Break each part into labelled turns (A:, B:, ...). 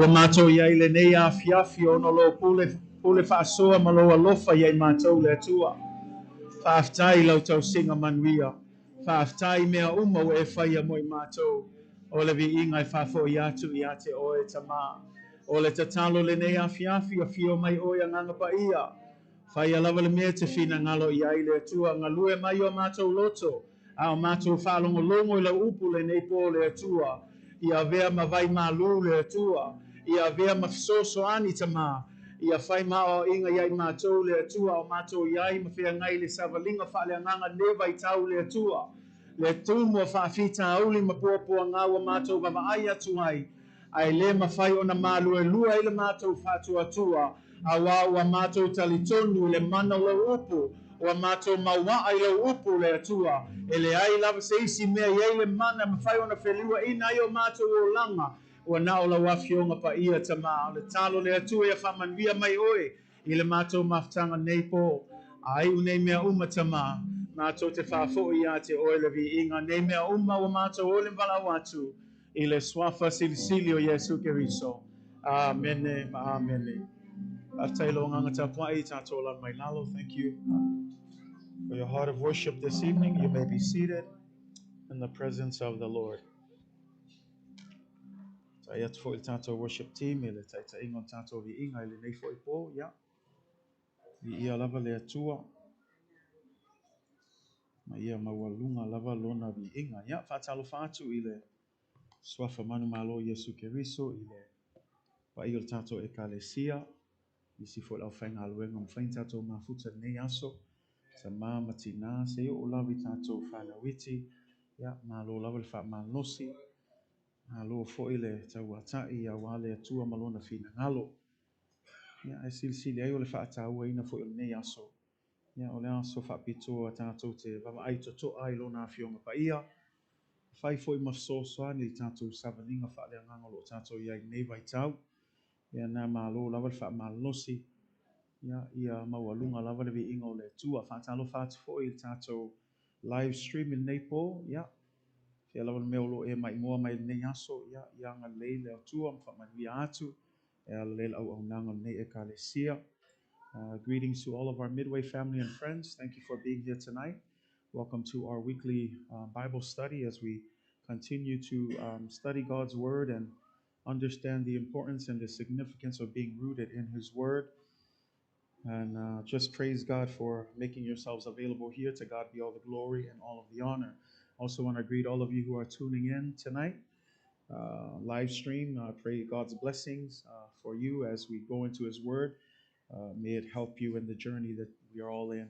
A: Ua matou i ai i lenei afiafi ona o lou pule, pule faasoa ma lou alofa ia i matou le Atua. Faafetai i lau tausiga manuia. Faafetai i mea uma ua e faia mo i matou. O le viiga e faafoi atu ia te oe Tamā. O le tatalo lenei afiafi, afio mai oe Agaga Paia. Faia lava le mea e te finagalo i ai le Atua, galue mai o matou loto, a o matou faalogologo i lau upu lenei po le Atua. Ia avea ma vai malu le Atua, ia avea ma fesoasoani Tamā, ia fai ma aoaoiga ia i matou le Atua, o matou i ai ma feagai i le savaliga faaleagaga nei vaitau le Atua. Le tumu o faafitauli ma puapuaga ua matou vaavaai atu ai, ae le mafai ona maluelua ai le matou faatuatua, auā ua matou talitonu i le mana o lou upu, ua matou mauaa i lou upu le Atua. E leai lava se isi mea e i ai le mana e mafai ona feliuaina ai o matou olaga, ua na o lau Afioga Paia Tamā. O le tatalo le Atua ia faamanuia mai oe i le matou mafutaga nei po. A iu nei mea uma Tamā, matou te faafoi ia te oe le viiga. Nei mea uma ua matou ole ma valaau atu i le suafa silisili o Iesu Keriso. Amene ma amene. Faafetai lou agaga tapuai tatou alaala mai lalo. Thank you for your heart of worship this evening. You may be seated in the presence of the Lord. Faafetai atu foi i le tatou worship team i le taitaiga o le tatou viiga i lenei foi po. Ia, viia lava le Atua. Ma ia maualuga lava lona viiga. Ia, faatalofa atu i le suafa manumalo Iesu Keriso i le paia o le tatou Ekalesia. Nisi foi o le aufaigaluega ua mafai ona tatou mafuta i lenei aso. Tamā ma tinā, seia oo lava i tatou fanau iti. Ia, malo lava le faamalosi. Malo foi le tauatai auā le Atua ma lona finagalo. Ia, ae silisili ai o le faatauaina foi o lenei aso. Ia, o le aso faapitoa tatou te vaavaai totoa ai i lona Afioga Paia. Fai foi ma fesoasoani i le tatou savaliga faaleagaga o lo o tatou i ai i lenei vaitau. Ia, na malo lava le faamalosi. Ia, ia maualuga lava le viiga o le Atua. Faatalofa atu foi i le tatou live stream i lenei po. Ia, fea lava le mea o lo o e maimoa mai i lenei aso. Ia, ia agalelei le Atua ma faamanuia atu e ala lea i le auaunaga o lenei Ekalesia. Greetings to all of our Midway family and friends. Thank you for being here tonight. Welcome to our weekly Bible study as we continue to study God's Word and understand the importance and the significance of being rooted in His Word. And just praise God for making yourselves available here. To God be all the glory and all of the honor. Also want to greet all of you who are tuning in tonight. Live stream. I pray God's blessings for you as we go into His Word. May it help you in the journey that we are all in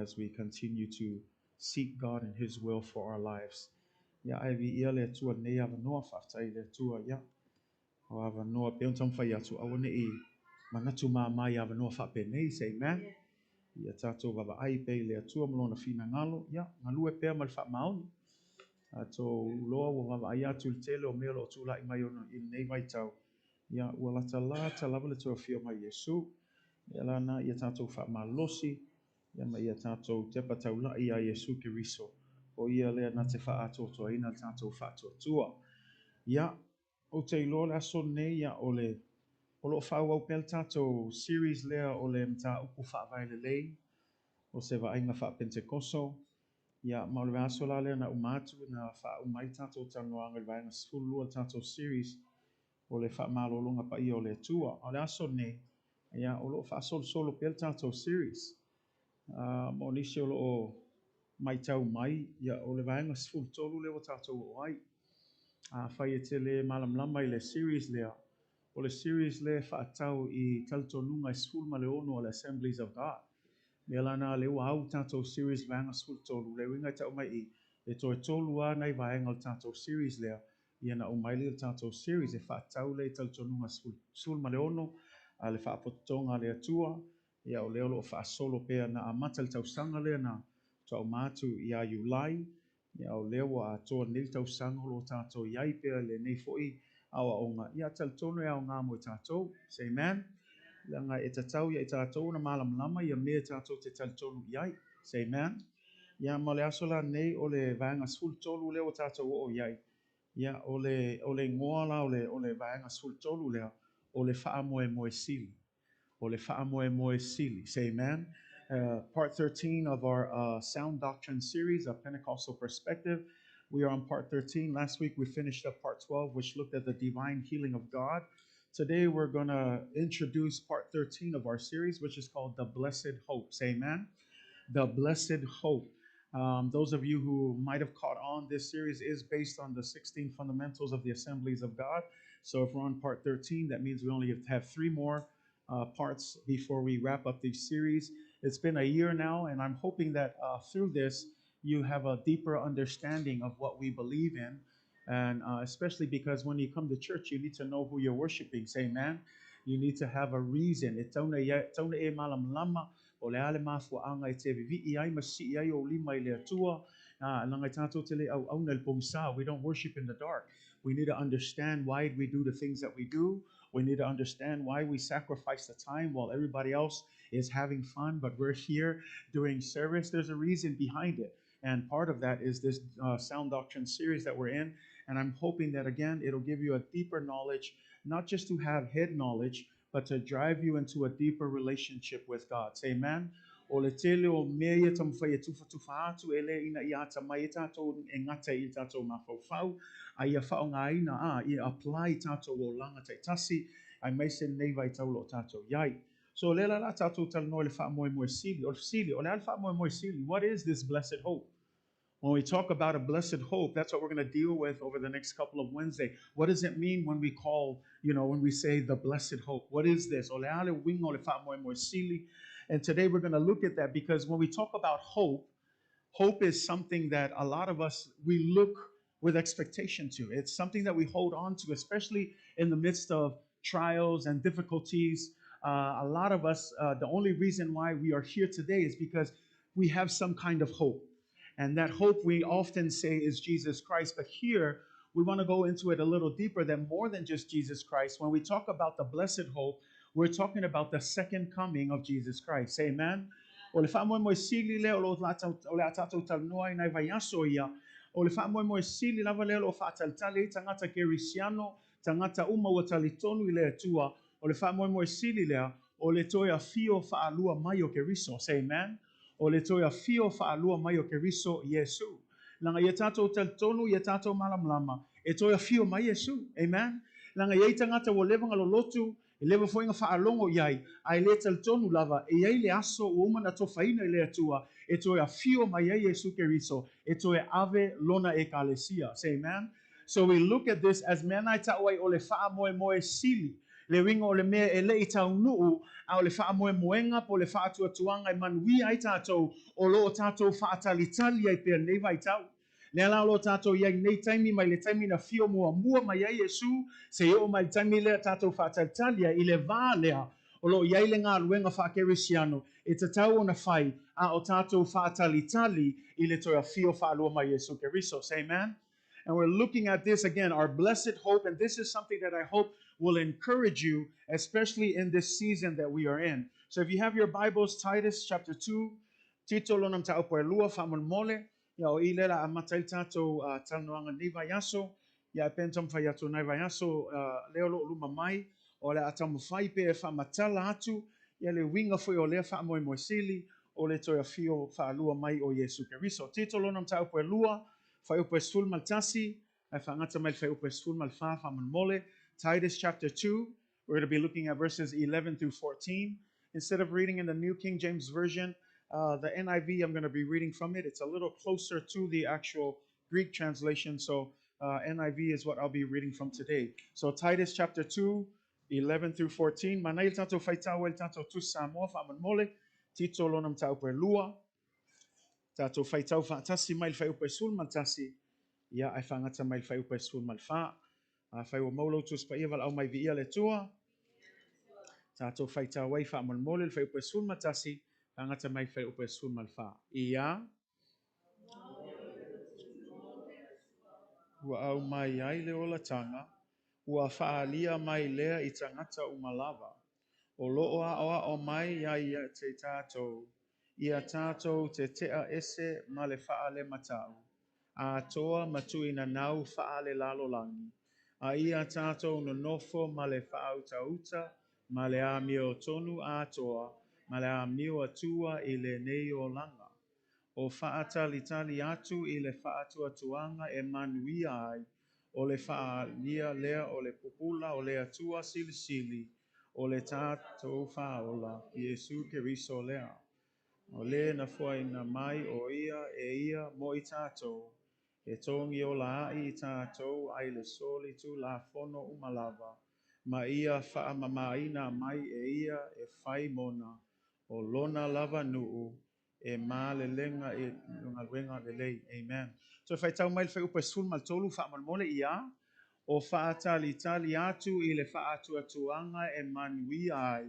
A: as we continue to seek God and His will for our lives. Ia, ae viia le Atua i lenei avanoa, faafetai i le Atua. Ia, o avanoa pei ona taumafai atu, aua ne i manatu māmā i avanoa faapenei, say amen. Ia tatou vaavaai pea i le Atua ma lona finagalo. Ia, galue pea ma le faamaoni. Tatou iloa ua vaavaai atu i le tele o mea o lo o tulai mai ona i lenei vaitau. Ia, ua latalata lava le toe afio mai Iesu. Ia lana ia tatou faamalosi, ia ma ia tatou tepa taulai ia Iesu Keriso. O ia lea na te faaatoatoaina le tatou faatuatua. Ia, ou te iloa le aso lenei, ia, o le o lo o faaauau pea le tatou series lea o le mataupu faavae lelei o se vaaiga faapenetekoso. Ia, ma o le vaiaso la lea na uma atu na faauma ai tatou talanoaga i le vaega 12 o le tatou series o le faamalologa paia o le Atua. A o le aso lenei, ia, o lo o faasolosolo pea le tatou series. Ma o nisi o lo o matau mai, ia, o le vaega 13 lea ua tatou oo ai. Afai e te le malamalama i le series lea, o le series lea e faatatau i talitonuga e 16 o le Assemblies of God. Mea la na lea ua au tatou series vaega 13, le uiga e tau mai i, e toe tolu lava nai vaega o le tatou series lea, ia na uma ai lea o le tatou series e faatatau lea i talitonuga 16 a le Faapotopotoga a le Atua. Ia, o lea o lo o faasolo pea na amata le tausaga lea na faatoa uma atu ia Iulai. Ia, o lea ua atoa nei le tausaga o lo o tatou i ai pea i lenei foi aoaoga. Ia, talitonu e aoga mo i tatou. Say amen. Leaga e tatau ia i tatou ona malamalama ia mea tatou te talitonu i ai. Say amen. Ia, ma le aso la nei o le vaega 13 lea ua tatou oo i ai. Ia, o le, o le igoa la o le, o le vaega 13 lea, o le faamoemoe sili. O le faamoemoe sili. Say amen. Part 13 of our Sound Doctrine series, A Pentecostal Perspective. We are on part 13. Last week we finished up part 12, which looked at the divine healing of God. Today we're going to introduce part 13 of our series, which is called The Blessed Hope. Say amen. The Blessed Hope. Those of you who might have caught on, this series is based on the 16 fundamentals of the Assemblies of God. So if we're on part 13, that means we only have 3 more parts before we wrap up this series. It's been a year now, and I'm hoping that through this, you have a deeper understanding of what we believe in, and especially because when you come to church, you need to know who you're worshiping. Say amen. You need to have a reason. E tauna e malamlama, o le ale mafuaanga e te vivi ai ma si ai o lima i le atua. Langa tātou te le au auna le pongsa. We don't worship in the dark. We need to understand why we do the things that we do. We need to understand why we sacrifice the time while everybody else is having fun, but we're here doing service. There's a reason behind it. And part of that is this Sound Doctrine series that we're in. And I'm hoping that, again, it'll give you a deeper knowledge, not just to have head knowledge, but to drive you into a deeper relationship with God. Say amen. O le tele o mea ia tamawhai e tufatufa atu e le ina ia ata mai e tātou e ngata i tātou ngā whauwhau, a ia whaongaina a ia apply tātou o langa taitasi, ai mai se nei vai taulo o tātou iai. So le la la tātou talanoa le whaamoemoe sili, o le sili, o le ale whaamoemoe sili, what is this blessed hope? When we talk about a blessed hope, that's what we're going to deal with over the next couple of Wednesday. What does it mean when we call, you know, when we say the blessed hope? What is this? And today we're going to look at that, because when we talk about hope, hope is something that a lot of us, we look with expectation to. It's something that we hold on to, especially in the midst of trials and difficulties. A lot of us, the only reason why we are here today is because we have some kind of hope. And that hope we often say is Jesus Christ. But here, we want to go into it a little deeper than more than just Jesus Christ. When we talk about the blessed hope, we're talking about the second coming of Jesus Christ. Amen. O le whaamoemoe sili lea o le atatou talanoa i nai vaiaso ia. O le whaamoemoe sili lava lea o whaatalitali i tangata kerisiano, tangata uma ua talitonu i le atua. O le whaamoemoe sili lea o le toe afio whaalua mai o Keriso. Say amen. O le toe afio whaalua mai o Keriso Yesu. Langa ia tātou talitonu, ia tātou malamlama, e toe afio mai Yesu. Amen. Langa ia i tangata ua leva ngalolotu, e leva foi nga whaalongo iai, a e le talitonu lava, e iai le aso ua uma na tofaina i le atua, e toe afio mai ai Yesu Keriso, e toe ave lona e kalesia. Say amen. So we look at this as mea nai ta'uai o le whaamoemoe sili. Le winga o le mea e le i taunuu, a o le whaamoemoenga po le whaatuatuanga e manuia ai tātou, o lo o tātou whaatalitali ai pea nei vai tau. Le ala o lo tātou iai nei taimi mai le taimi na fio mua mua mai ai Yesu, se o mai taimi lea tātou whaatalitali ai i le vā lea, o lo iai le ngā luenga whaakerisiano, e tatau o na whai, a o tātou whaatalitali i le toe afio whaalua mai Yesu Keriso. Say amen. And we're looking at this again, our blessed hope, and this is something that I hope will encourage you, especially in this season that we are in. So if you have your Bibles, Titus chapter 2, Tito lona mtaupo e lua, whaamolemole, ia o i lela a matai tātou talanoanga nei vaiaso, ia e pen tamawhai atu nei vaiaso, leo lo luma mai, o le a tamawhai pe e whaamatala atu, ia le winga fui o lea whaamoemoe sili, o le toe afio whaalua mai o Yesu Keriso. Tito lona mtaupo e lua, whaiupo e sefulu ma le tasi, ai whaangata mai le whaiupo e sefulu ma le wha, whaamolemole. Titus chapter 2, we're going to be looking at verses 11 through 14. Instead of reading in the New King James Version, the NIV, I'm going to be reading from it. It's a little closer to the actual Greek translation, so NIV is what I'll be reading from today. So Titus chapter 2, 11 through 14. Manai tātou whaitau e tātou tusi Samoa whaamolemole, Tito lona mataupu e lua, tātou whaitau whaatasi mai le whaiupo e sefulu ma le tasi, ia ai whaangata mai le whaiupo e sefulu ma le wha. A whai o maulau tusi paia wala au mai viia le tua. Tātou whaitau ai whaamolemole le whaiupo e sefulu ma le tasi, whaangata mai le whaiupo e sefulu ma le wha. Ia ua au mai ai le olatanga, ua whaalia mai lea i tangata umalava. O loo a o a o mai ia ia te tātou, ia tātou te tea ese ma le whaale matau. atoa ma tuinanau faalelalolagi, a ia tatou nonofo ma le faautauta ma le amiotonu atoa ma le amio atua i lenei olaga. O faatalitali atu i le faatuatuaga e manuia ai, o le faaalia lea o le pupula o le Atua Silisili, o le tatou Faaola, Iesu Keriso lea. O le na foaina mai o ia e ia mo i tatou, e togi ola ai i tatou ai le soli tulafono uma lava, ma ia faamamaina mai e ia e fai mona, o lona lava nuu, e malelega i galuega lelei. Amen. So faitau mai le fuaiupu e 13 faamolemole ia, o faatalitali atu i le faatuatuaga e manuia ai,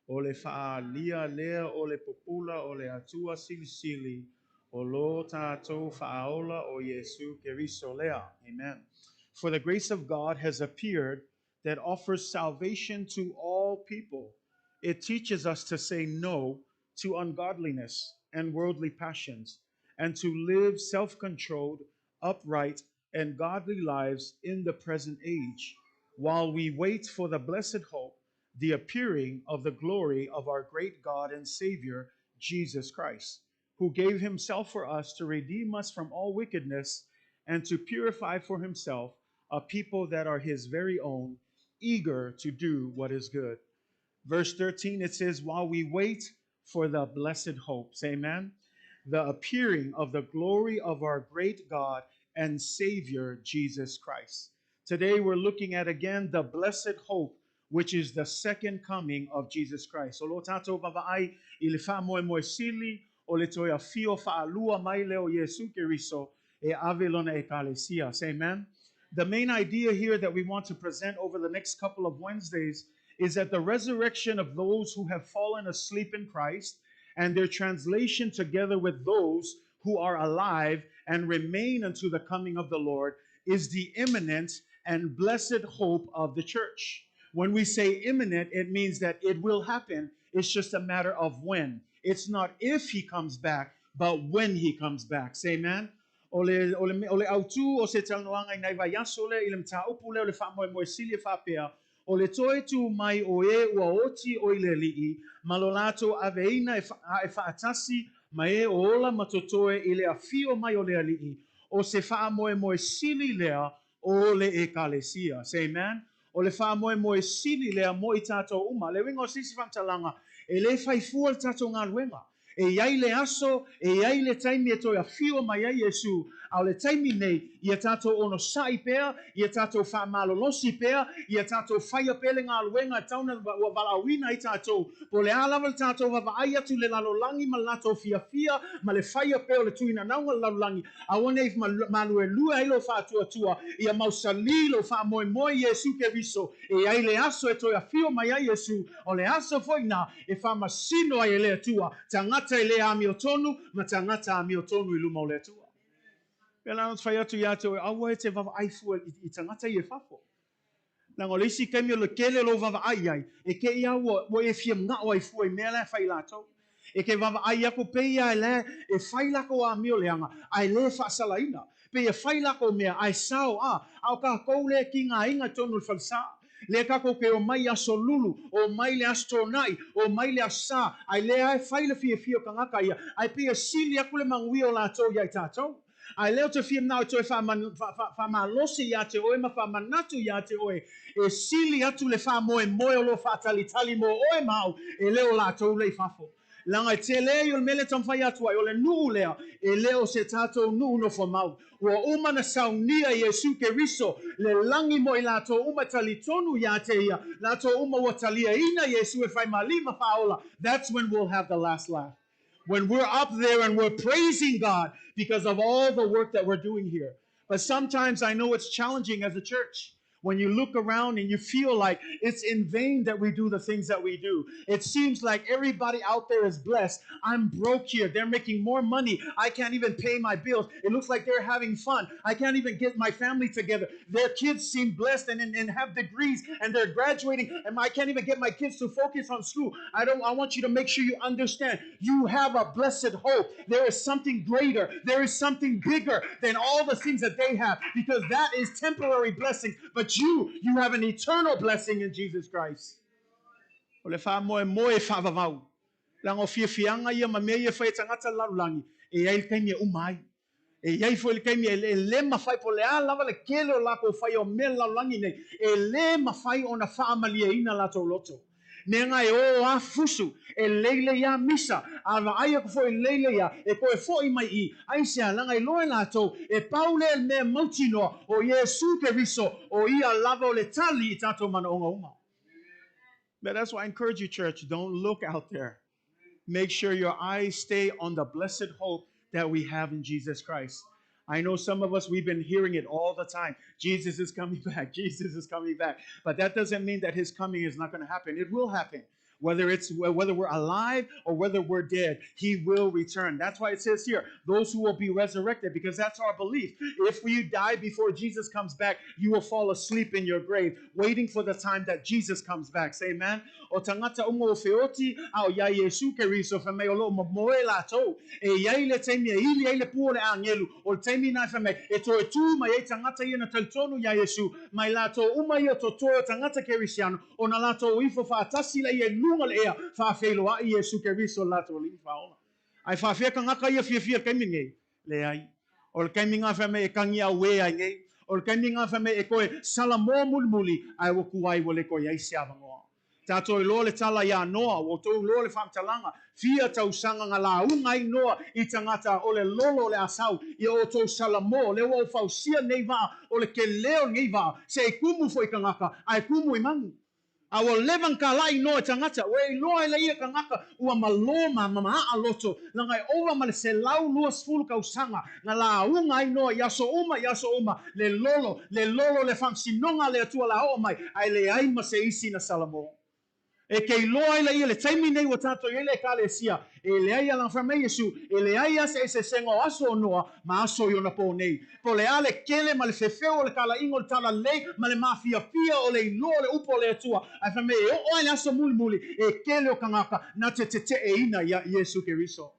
A: o le faaalia lea o le pupula o le Atua Silisili, o lo tatou Faaola o Iesu Keriso lea. Amen. For the grace of God has appeared that offers salvation to all people. It teaches us to say no to ungodliness and worldly passions, and to live self-controlled, upright, and godly lives in the present age, while we wait for the blessed hope, the appearing of the glory of our great God and Savior, Jesus Christ, who gave himself for us to redeem us from all wickedness and to purify for himself a people that are his very own, eager to do what is good. Verse 13, it says, while we wait for the blessed hope, say amen, the appearing of the glory of our great God and Savior, Jesus Christ. Today we're looking at again the blessed hope, which is the second coming of Jesus Christ. O lo tatou vaavaai i le faamoemoe sili o le toe afio faalua mai lea o Iesu Keriso e ave lona ekalesia. Say amen. The main idea here that we want to present over the next couple of Wednesdays is that the resurrection of those who have fallen asleep in Christ and their translation together with those who are alive and remain unto the coming of the Lord is the imminent and blessed hope of the church. When we say imminent, it means that it will happen. It's just a matter of when. It's not if he comes back, but when he comes back. Say amen. O le, o le, o le autū o se talanoaga i nai vaiaso lea i le mataupu lea o le faamoemoe sili e faapea, o le toe tu mai o e ua oti o i le Alii, ma lo latou aveina e, e faatasi ma e o ola ma totoe i le afio mai o le Alii, o se faamoemoe sili lea o le ekalesia. Say amen. O le faamoemoe sili lea mo i tatou uma. Le uiga o se isi faamatalaga, e lē fai fua le tatou galuega. E i ai le aso, e i ai le taimi e toe afio mai ai Iesu, a o le taimi nei, ia tatou onosaʻi pea, ia tatou faamalolosi pea, ia tatou faia pea le galuega e tatau ona ua valaauina ai tatou. Po o le a lava le tatou vaavaai atu i le lalolagi ma le latou fiafia ma le faia pea o le tuinanauga o le lalolagi, aua ne i maluelue ai lou faatuatua, ia mausalī lou faamoemoe i Iesu Keriso. E i ai le aso e toe afio mai ai Iesu, o le aso foi lena e faamasino ai e le Atua tagata e lē amiotonu ma tagata amiotonu i luma o le Atua. Pei la ona fai atu ia te oe, aua e te vaavaai fua i tagata ia i fafo. Leaga o le isi taimi o le tele o lou vaavaai i ai, e te i lava ua e fia manao ai fua i mea la e fai latou. E te vaavaai aku pei lava la e fai latou amio leaga ae lē faasalaina. Pei e fai latou mea ae sao a, a o tatou lea e tigaina i totonu o le falesa. Lea tatou te omai i aso Lulu, omai le aso Toonai, omai le aso Sa, ae lea lava e fai le fiafia o tagata ia, ae pei e sili atu le manuia o latou ia i tatou. Ae lea ou te fia manao e toe faamalosi ia te oe ma faamanatu ia te oe, e sili atu le faamoemoe o lo o faatalitali mo oe ma au, e le o latou lea i fafo. Leaga e tele ai o le mea lea e taumafai atu ai, o le nuu lea, e le o se tatou nuu nofo mau. Ua uma na saunia e Iesu Keriso le lagi mo i latou uma e talitonu ia te ia, latou uma ua taliaina Iesu e fai ma Alii ma Faaola. That's when we'll have the last laugh. When we're up there and we're praising God because of all the work that we're doing here. But sometimes I know it's challenging as a church. When you look around and you feel like it's in vain that we do the things that we do. It seems like everybody out there is blessed. I'm broke here. They're making more money. I can't even pay my bills. It looks like they're having fun. I can't even get my family together. Their kids seem blessed and have degrees and they're graduating, and I can't even get my kids to focus on school. I want you to make sure you understand you have a blessed hope. There is something greater. There is something bigger than all the things that they have, because that is temporary blessing. But you have an eternal blessing in Jesus Christ. O le faamoemoe e faavavau. Leaga o fiafiaga ia ma mea ia e fai e tagata le lalolagi, e i ai le taimi e uma ai. E i ai foi le taimi e lē mafai, po o le a lava le tele o latou faia o mea le lalolagi nei, e lē mafai ona faamalieina latou loto. Mea na e o a fusu, e leilei a misa, a vaai aku foi i le leilei a, e toe foʻi mai i, aisea, leaga iloa e latou, e pau lea le mea mautinoa, o Iesu Keriso, o ia lava o le tali i tatou manaoga uma. But that's why I encourage you, church, don't look out there. Make sure your eyes stay on the blessed hope that we have in Jesus Christ. I know some of us, we've been hearing it all the time. Jesus is coming back. Jesus is coming back. But that doesn't mean that his coming is not going to happen. It will happen. Whether we're alive or whether we're dead, he will return. That's why it says here, those who will be resurrected, because that's our belief. If we die before Jesus comes back, you will fall asleep in your grave, waiting for the time that Jesus comes back. Say amen. O tagata uma o feoti, a o ia Iesu Keriso, fai mai o loo momoe latou. E i ai le taimi e ili ai le pū o le agelu, o le taimi lena fai mai, e toe tū mai ai tagata ia na talitonu iā Iesu, mai latou uma ia totoe o tagata Kerisiano, ona latou ifo faatasi lea i luga o le ea, faafeiloai Iesu Keriso le latou Alii Faaola. Ae faafefea tagata ia fiafia i le taimi lenei? Leai. O le taimi lena fai mai e tagi auē ai nei. O le taimi lena fai mai e toe salamo mulimuli, ae ua tuai ua le toe i ai se avanoa. Tatou iloa le tala iā Noa, ua outou iloa le faamatalaga, fia tausaga na lauga ai Noa i tagata o le lolo o le asau, ia outou salamo, lea ua ou fausia nei vaa, o le kelē o lenei vaa, se i kumu foi i tagata, ae kumu i manu. A ua leva na talai Noa i tagata, ua iloa e le ia tagata ua malō ma maaa loto, leaga e ova ma le 120 tausaga na lauga ai Noa i aso uma i aso uma, le lolo, le lolo le faamasinoga a le Atua la oo mai, ae leai ma se isi na salamo. E ke iloa ai lea i le taimi nei ua tatou i ai le Ekalesia, e leai a leaga fai mai Iesu, e leai lava se eseesega o aso o Noa ma aso i ona pō nei. Po o le a le kele ma le fefeu o le talaiga o le talalelei ma le mafiafia o le iloa o le upu a le Atua, ae fai mai e oo lava i le aso mulimuli, e kele o tagata na te teteeina iā Iesu Keriso.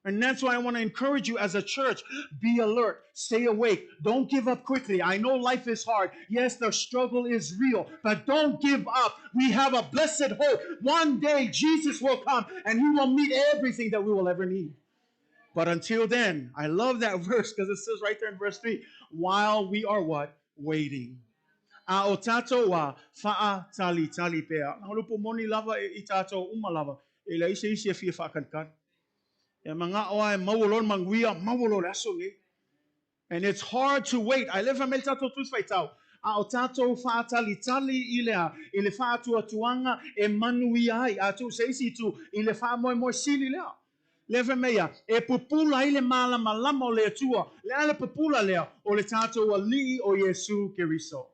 A: And that's why I want to encourage you as a church, be alert, stay awake, don't give up quickly. I know life is hard. Yes, the struggle is real, but don't give up. We have a blessed hope. One day Jesus will come and he will meet everything that we will ever need. But until then, I love that verse because it says right there in verse 3, while we are what? Waiting. A o tatou a faatalitali pea. Na o le upu moni lava i tatou uma lava, e leai se isi e fia faakalikali. E manao lava e maua loa le manuia, maua loa le aso lenei. And it's hard to wait. Ae le fai mai le tatou Tusi Faitau, a o tatou faatalitali i le a? I le faatuatuaga e manuia ai. A tuu se isi itu i le faamoemoe sili lea. Lea fai mai ia, e pupula ai le malamalama o le Atua. Le a le pupula lea? O le tatou Alii o Iesu Keriso.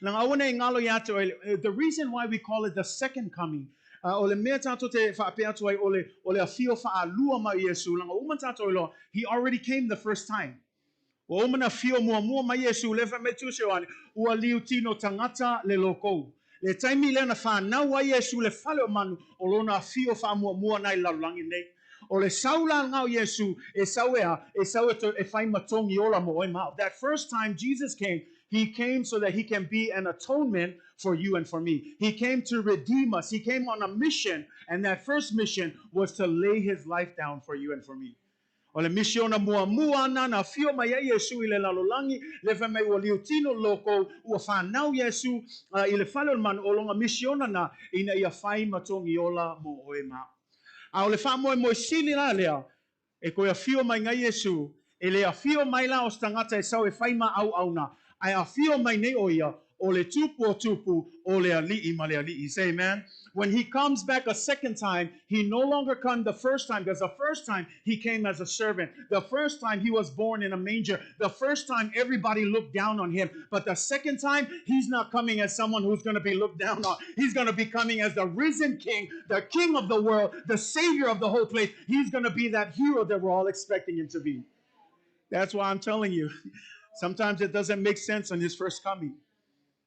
A: Leaga aua ne i galo ia te oe, the reason why we call it the second coming, o le mea tatou te faapea atu ai o le, o le afio faalua mai o Iesu, leaga ua uma tatou iloa, he already came the first time. Ua uma ona afio muamua mai Iesu, lea fai mai Tusi Ioane, ua liutino tagata le lokou. Le taimi lea na fanau ai Iesu i le fale o manu, o lona afio faamuamua na i le lalolagi nei. O le sau la lena o Iesu, e sau e a? E sau e toe e fai ma togi ola mo oe ma au. That first time Jesus came, He came so that he can be an atonement for you and for me. He came to redeem us. He came on a mission, and that first mission was to lay his life down for you and for me. O le misiona muamua ana na afio mai ai Iesu i le lalolagi, le fai mai ua liutino loko, ua fanau Iesu i le fale o le manu, o lona misiona na ina ia fai ma togi ola mo oe ma au. A o le faamoemoe sili la lea, E toe afio mai nei Iesu, e le afio mai la o se tagata e sau e fai ma auauna, ae afio mai nei o ia, o le Tupu o tupu, o le Ali'i ma le ali'i. Say amen. When he comes back a second time, he no longer come the first time, because the first time he came as a servant. The first time he was born in a manger. The first time everybody looked down on him. But the second time, he's not coming as someone who's going to be looked down on. He's going to be coming as the risen king, the king of the world, the savior of the whole place. He's going to be that hero that we're all expecting him to be. That's why I'm telling you, sometimes it doesn't make sense on his first coming,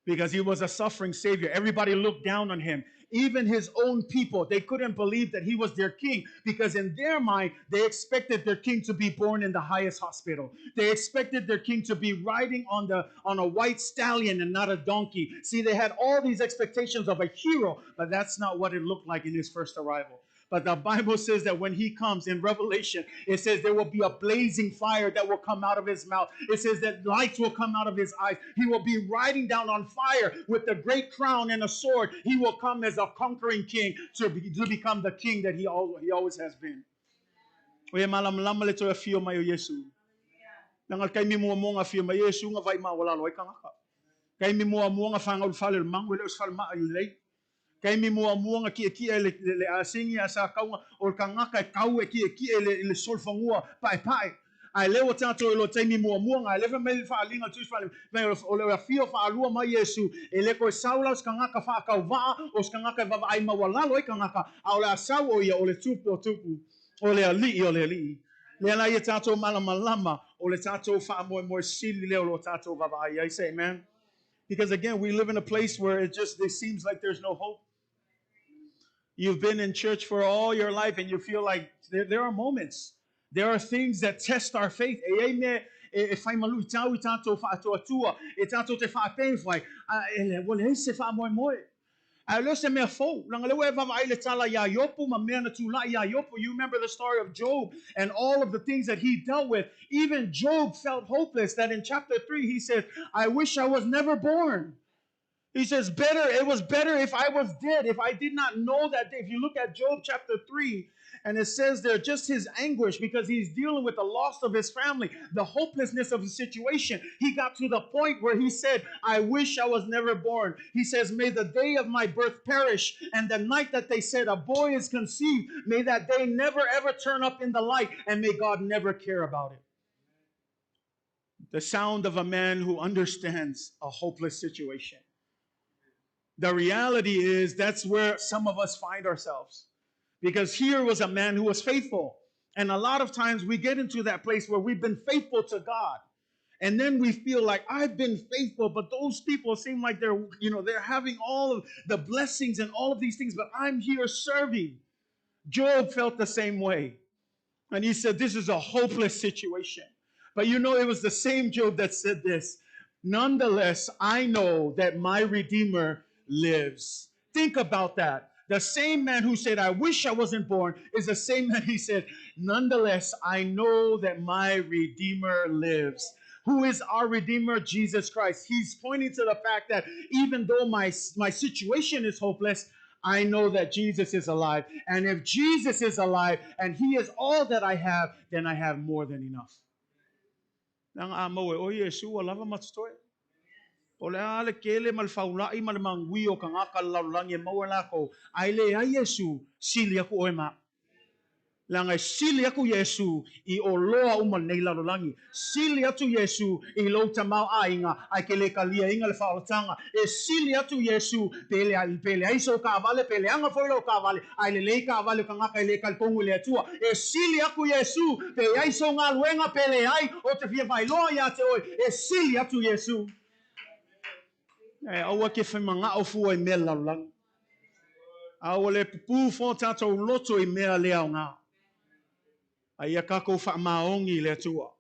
A: because he was a suffering savior. Everybody looked down on him. Even his own people, they couldn't believe that he was their king, because in their mind, they expected their king to be born in the highest hospital. They expected their king to be riding on a white stallion and not a donkey. See, they had all these expectations of a hero, but that's not what it looked like in his first arrival. But the Bible says that when he comes in Revelation, it says there will be a blazing fire that will come out of his mouth. It says that lights will come out of his eyes. He will be riding down on fire with a great crown and a sword. He will come as a conquering king to become the king that he always has been. O e malamalama le toe afio mai o Iesu. Leaga le taimi muamua na afio mai Iesu na vaai maualalo ai tagata. Taimi muamua na fagau i le fale o le magu e le o se falema'i lelei. Taimi muamua na ki'eki'e le, le, le asigi a sa kauga o le tagata e tau e ki'eki'e le, le solofanua pa'epa'e. Ae lea ua tatou iloa taimi muamua na alefa mai le faaaliga o Tusi Faale mai o le afio faalua mai Iesu, e le toe sau la o se tagata faatauva'a, o se tagata e vaavaai maualalo ai tagata, a o le a sau o ia o le Tupu o tupu, o le Ali'i o le ali'i. Lea la ia tatou malamalama o le tatou faamoemoe sili lea o lo o tatou vaavaai ai. Say amen. Because again, we live in a place where it just it seems like there's no hope. You've been in church for all your life and you feel like there are moments. There are things that test our faith. E ai mea e whai malu i tāu i tātou whaatoatua, e tātou te whaapēwhai, a e le, ua leai se faamoemoe. A e le o se mea fou. Leaga lea ua e vaavaai le tala iā Iopu ma mea na tula'i iā Iopu. You remember the story of Job and all of the things that he dealt with. Even Job felt hopeless, that in chapter 3 he says, I wish I was never born. He says, better, it was better if I was dead, if I did not know that day. If you look at Job chapter 3, and it says there just his anguish because he's dealing with the loss of his family, the hopelessness of the situation. He got to the point where he said, I wish I was never born. He says, may the day of my birth perish, and the night that they said a boy is conceived, may that day never ever turn up in the light, and may God never care about it. The sound of a man who understands a hopeless situation. The reality is that's where some of us find ourselves. Because here was a man who was faithful. And a lot of times we get into that place where we've been faithful to God. And then we feel like I've been faithful, but those people seem like they're, you know, they're having all of the blessings and all of these things, but I'm here serving. Job felt the same way. And he said, this is a hopeless situation. But you know, it was the same Job that said this. Nonetheless, I know that my Redeemer lives. Think about that. The same man who said, I wish I wasn't born, is the same man he said, nonetheless, I know that my Redeemer lives. Who is our Redeemer? Jesus Christ. He's pointing to the fact that even though my situation is hopeless, I know that Jesus is alive. And if Jesus is alive and he is all that I have, then I have more than enough. Leaga a maua e oe Iesu ua lava ma totoe. O le a le kele ma le faula'i ma le magui o tagata le lalolagi e maua e lakou, a e leai Iesu, sili aku oe ma. Leaga e sili aku Iesu i oloa uma lenei lalolagi. Sili atu Iesu i lou tamaoaiga, ae ke le kaliaina le faaolataga. E sili atu Iesu pe le, pe leai sou kaavale, pe leaga foi lou kaavale, ae lelei kaavale o tagata e le talitonu i le Atua. E sili atu Iesu pe i ai sou galuega pe leai, o te fia faailoa ia te oe, e sili atu Iesu. E aua ke whaimangao fua i mea lalolagi. A ua le pupū fua tātou loto i mea le aoga. A ia kākou whaamaongi i le Atua.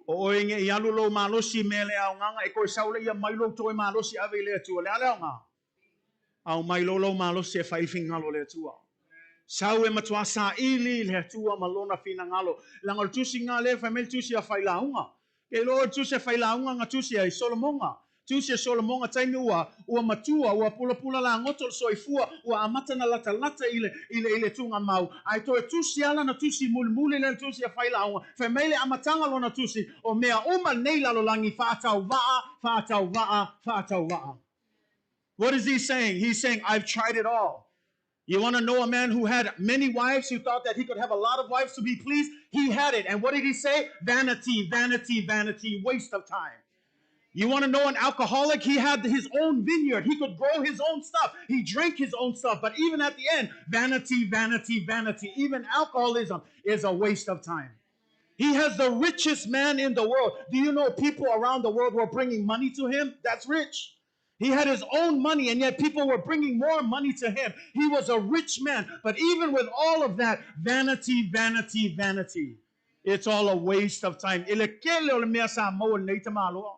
A: O oe nge i alu lou malosi i mea le aogaga e koe sau le ia mai lou toe malosi ave i le Atua. Le a le aoga? Ao mai lou lou malosi e whai finagalo le Atua. Sau e matua saili i le Atua ma lona finagalo. Leaga o le tusi lena lea fai mai le tusi a Failauga. Ke iloa oe le tusi a Failauga na tusi ai Solomoga. Tusi a Solomoga taimi ua ua matua, ua pulapula lagoto le soifua, ua amata na latalata i le i le i le tugamau. Ae toe tusi lava lana tusi mulimuli lea le tusi a Failauga. Fai mai le amataga lona tusi, o mea uma nei lalolagi faatauvaa, faatauvaa, faatauvaa. What is he saying? He's saying, I've tried it all. You want to know a man who had many wives, who thought that he could have a lot of wives to be pleased? He had it. And what did he say? Vanity, vanity, vanity, waste of time. You want to know an alcoholic? He had his own vineyard. He could grow his own stuff. He drank his own stuff. But even at the end, vanity, vanity, vanity. Even alcoholism is a waste of time. He has the richest man in the world. Do you know people around the world were bringing money to him? That's rich. He had his own money, and yet people were bringing more money to him. He was a rich man. But even with all of that, vanity, vanity, vanity. It's all a waste of time. I le kele o le mea sa maua lenei tamāloa.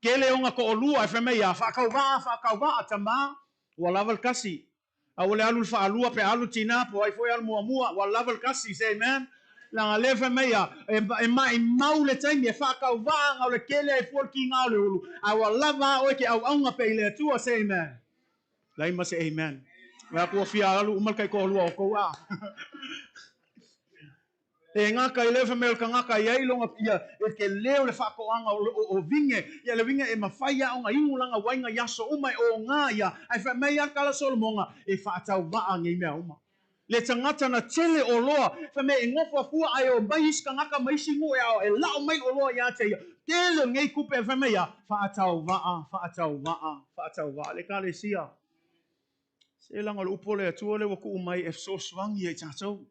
A: Kele ona to'alua e fai mai ia, Faatauvaa, faatauvaa, tamā, ua lava le tasi. A ua le alu le faalua pe alu tinā po o ai foi alu muamua, ua lava le tasi. Say amen. Leaga lea fai mai ia, e maimau le taimi e faatauvaa na o le kele ai fua le kīgā o le ulu, a ua lava a oe ke auauna pea i le Atua. Say amen. Lai ma se amen. Vae atu ua fia alu uma le taitoalua o tou a. E gata i lea fai mai o le tagata e i ai lona ia e ke leo le faatoaga o vine, ia le uiga e mafai a ona inu lana uaina i aso uma e oga ia, ae fai mai a tala Solomona e faatauvaa nei mea uma. Le tagata na tele oloa, fai mai e nofo afua ae o mai isi tagata ma isi nuu e ao e lao mai oloa ia te ia. Tele o nei tupe fai mai a faatauvaa, faatauvaa, faatauvaa le Ekalesia. Se leaga o le upu o le Atua lea ua tuu mai e fesoasoani ia i tatou.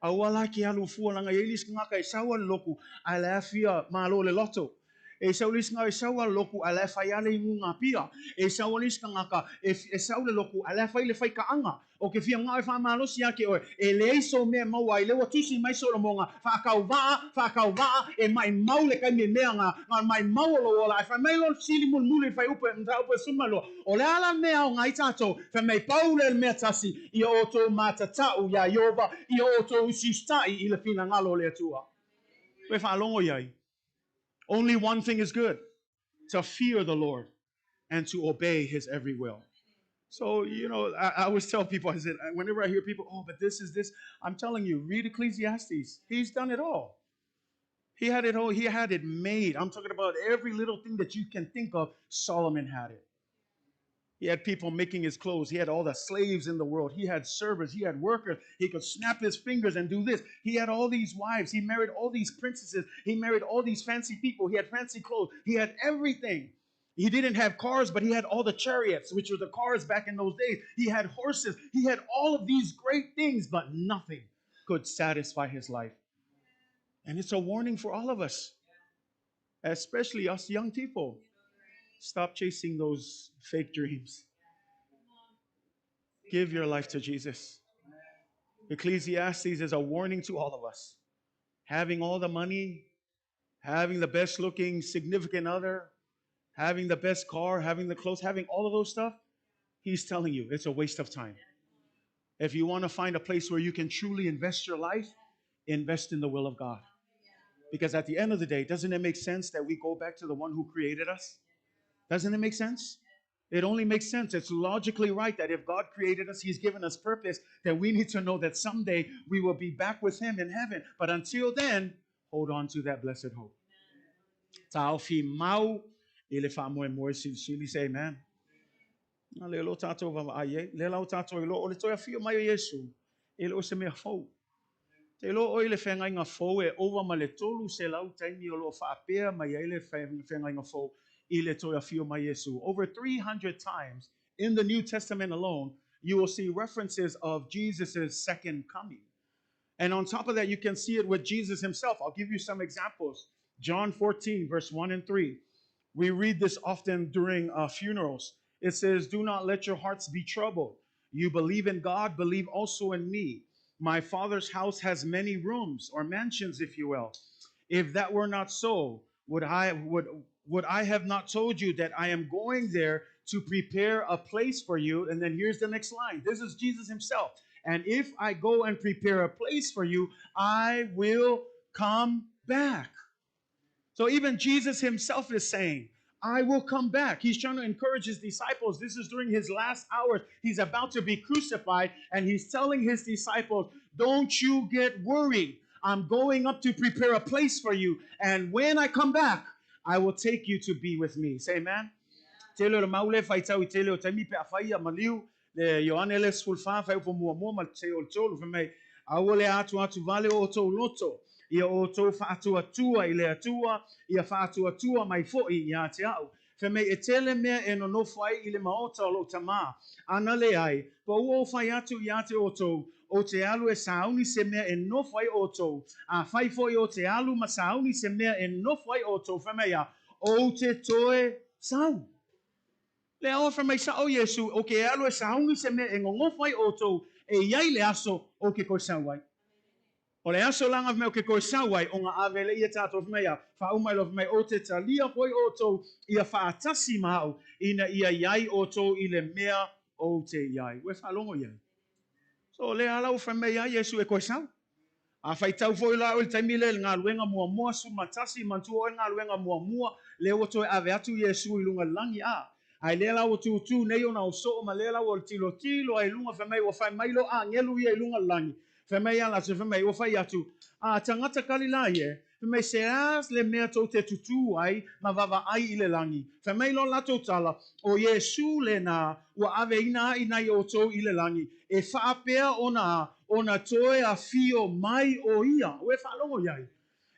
A: Aua la ke alu fua leaga e i ai le isi tagata e sau lava le lotu ae la e fia malo i le loto. E sau le isi tagata e sau lava le lotu ae la e fai lava le inuga pia. E sau lava le isi tagata e sau le lotu ae la e fai le faitaaga. O ke fia manao e faamalosi ia te oe, e leai sou mea e maua ai. Lea ua tusi mai Solomona, Faatauvaa, faatauvaa, e maimau le taimi e mea na, na maimau o lou ola. Ae fai mai loa le fesili mulimuli i le fuaiupu e mataupu e 12, O le a la le mea e aoga ai tatou? Fai mai pau lea le mea tasi, ia outou matatau iā Ieova, ia outou usiusitai i le finagalo o le Atua. Toe faalogo i ai. Only one thing is good, to fear the Lord and to obey his every will. So, you know, I always tell people, I said, whenever I hear people, oh, but this is this, I'm telling you, read Ecclesiastes. He's done it all. He had it all. He had it made. I'm talking about every little thing that you can think of. Solomon had it. He had people making his clothes. He had all the slaves in the world. He had servants. He had workers. He could snap his fingers and do this. He had all these wives. He married all these princesses. He married all these fancy people. He had fancy clothes. He had everything. He didn't have cars, but he had all the chariots, which were the cars back in those days. He had horses. He had all of these great things, but nothing could satisfy his life. And it's a warning for all of us, especially us young people. Stop chasing those fake dreams. Give your life to Jesus. Ecclesiastes is a warning to all of us. Having all the money, having the best looking significant other, having the best car, having the clothes, having all of those stuff, he's telling you it's a waste of time. If you want to find a place where you can truly invest your life, invest in the will of God. Because at the end of the day, doesn't it make sense that we go back to the one who created us? Doesn't it make sense? It only makes sense. It's logically right that if God created us, He's given us purpose, that we need to know that someday we will be back with Him in heaven. But until then, hold on to that blessed hope. Taofi mau i le faamoemoe silisili. Say amen. A lea lo tatou vaavaai ai, lea la ua tatou iloa o le toe afio mai o Iesu, e le o se mea fou. Te iloa oe i le feagaiga fou e ova ma le 300 taimi o lo o faapea mai ai le feagaiga fou i le toe afio mai Iesu. Over 300 times in the New Testament alone, you will see references of Jesus' second coming. And on top of that, you can see it with Jesus himself. I'll give you some examples. John 14, verse 1 and 3. We read this often during funerals. It says, Do not let your hearts be troubled. You believe in God, believe also in me. My Father's house has many rooms, or mansions, if you will. If that were not so, would I would would I have not told you that I am going there to prepare a place for you? And then here's the next line. This is Jesus himself. And if I go and prepare a place for you, I will come back. So even Jesus himself is saying, I will come back. He's trying to encourage his disciples. This is during his last hours. He's about to be crucified, and he's telling his disciples, Don't you get worried. I'm going up to prepare a place for you. And when I come back, I will take you to be with me. Say amen. Tele o le mau lea e faitau i tele o taimi pe a fai ia maliu, le Ioane le 14 fuaiupu muamua ma le seia o le tolu, fai mai, Aua le atuatu vale o outou loto, ia outou faatuatua i le Atua, ia faatuatua mai foi ia te a'u. Fai mai, E tele mea e nonofo ai i le maota o lo'u Tamā, ana leai, po ua ou fai atu ia te outou, ou te alu e sauni se mea e nofo ai outou, afai foi ou te alu ma sauni se mea e nofo ai outou, fai mai a, ou te toe sau. Le aoa fai mai sa'o Iesu, ou ke alu e sauni se mea e nonofo ai outou, e i ai le aso ou ke toe sau ai. O le aso laga fai mai ou ke toe sau ai, ona ave lea ia tatou fai mai a, faauma ai loa fai mai, ou te talia foi outou ia faatasi ma a'u, ina ia i ai outou i le mea ou te i ai. Ua e faalogo i ai? So, o lea ala ua fai mai ai Iesu e toe sau. A faitau foi la oe i le taimi lea i le galuega muamua, 11, manatua oe le galuega muamua, lea ua toe ave atu Iesu i luga i le lagi, a. Ae lea la ua tutū nei ona o soo ma lea la ua tilotilo ai i luga, fai mai, ua fai mai lo agelu ia i luga i le lagi. Fai mai ia latou, fai mai, ua fai atu, A, tagata Kalilaia e, fai mai, se a le mea tou te tutū ai ma vaavaai i le lagi? Fai mai loa latou tala, O Iesū lenā, ua aveina aʻi nai outou i le lagi, e faapea ona a, ona toe afio mai ʻo ia. Ua e faalogo i ai?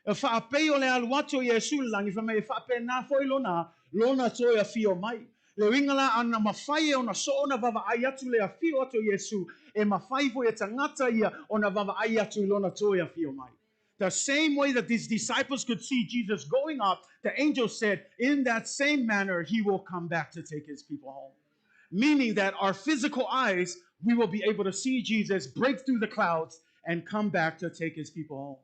A: E faapei o le alu atu o Iesū i le lagi, fai mai, e faapena foi lona a, lona toe afio mai. Le uiga la, ana mafai e ona soo ona vaavaai atu le afio atu o Iesū, e mafai foi e tagata ia ona vaavaai atu i lona toe afio mai. The same way that these disciples could see Jesus going up, the angel said, in that same manner, he will come back to take his people home. Meaning that our physical eyes, we will be able to see Jesus break through the clouds and come back to take his people home.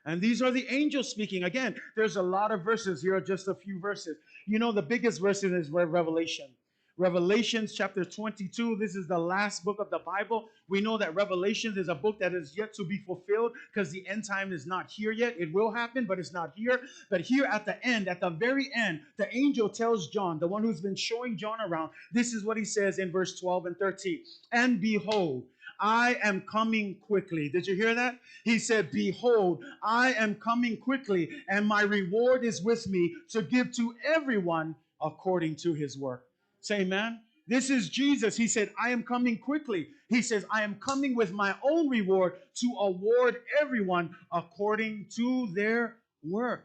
A: And these are the angels speaking. Again, there's a lot of verses. Here are just a few verses. You know, the biggest verse is Revelation. Revelations chapter 22. This is the last book of the Bible. We know that Revelations is a book that is yet to be fulfilled because the end time is not here yet. It will happen, but it's not here. But here at the end, at the very end, the angel tells John, the one who's been showing John around, this is what he says in verse 12 and 13. And behold, I am coming quickly. Did you hear that? He said, Behold, I am coming quickly, and my reward is with me to give to everyone according to his work. Say amen. This is Jesus. He said, I am coming quickly. He says, I am coming with my own reward to award everyone according to their work.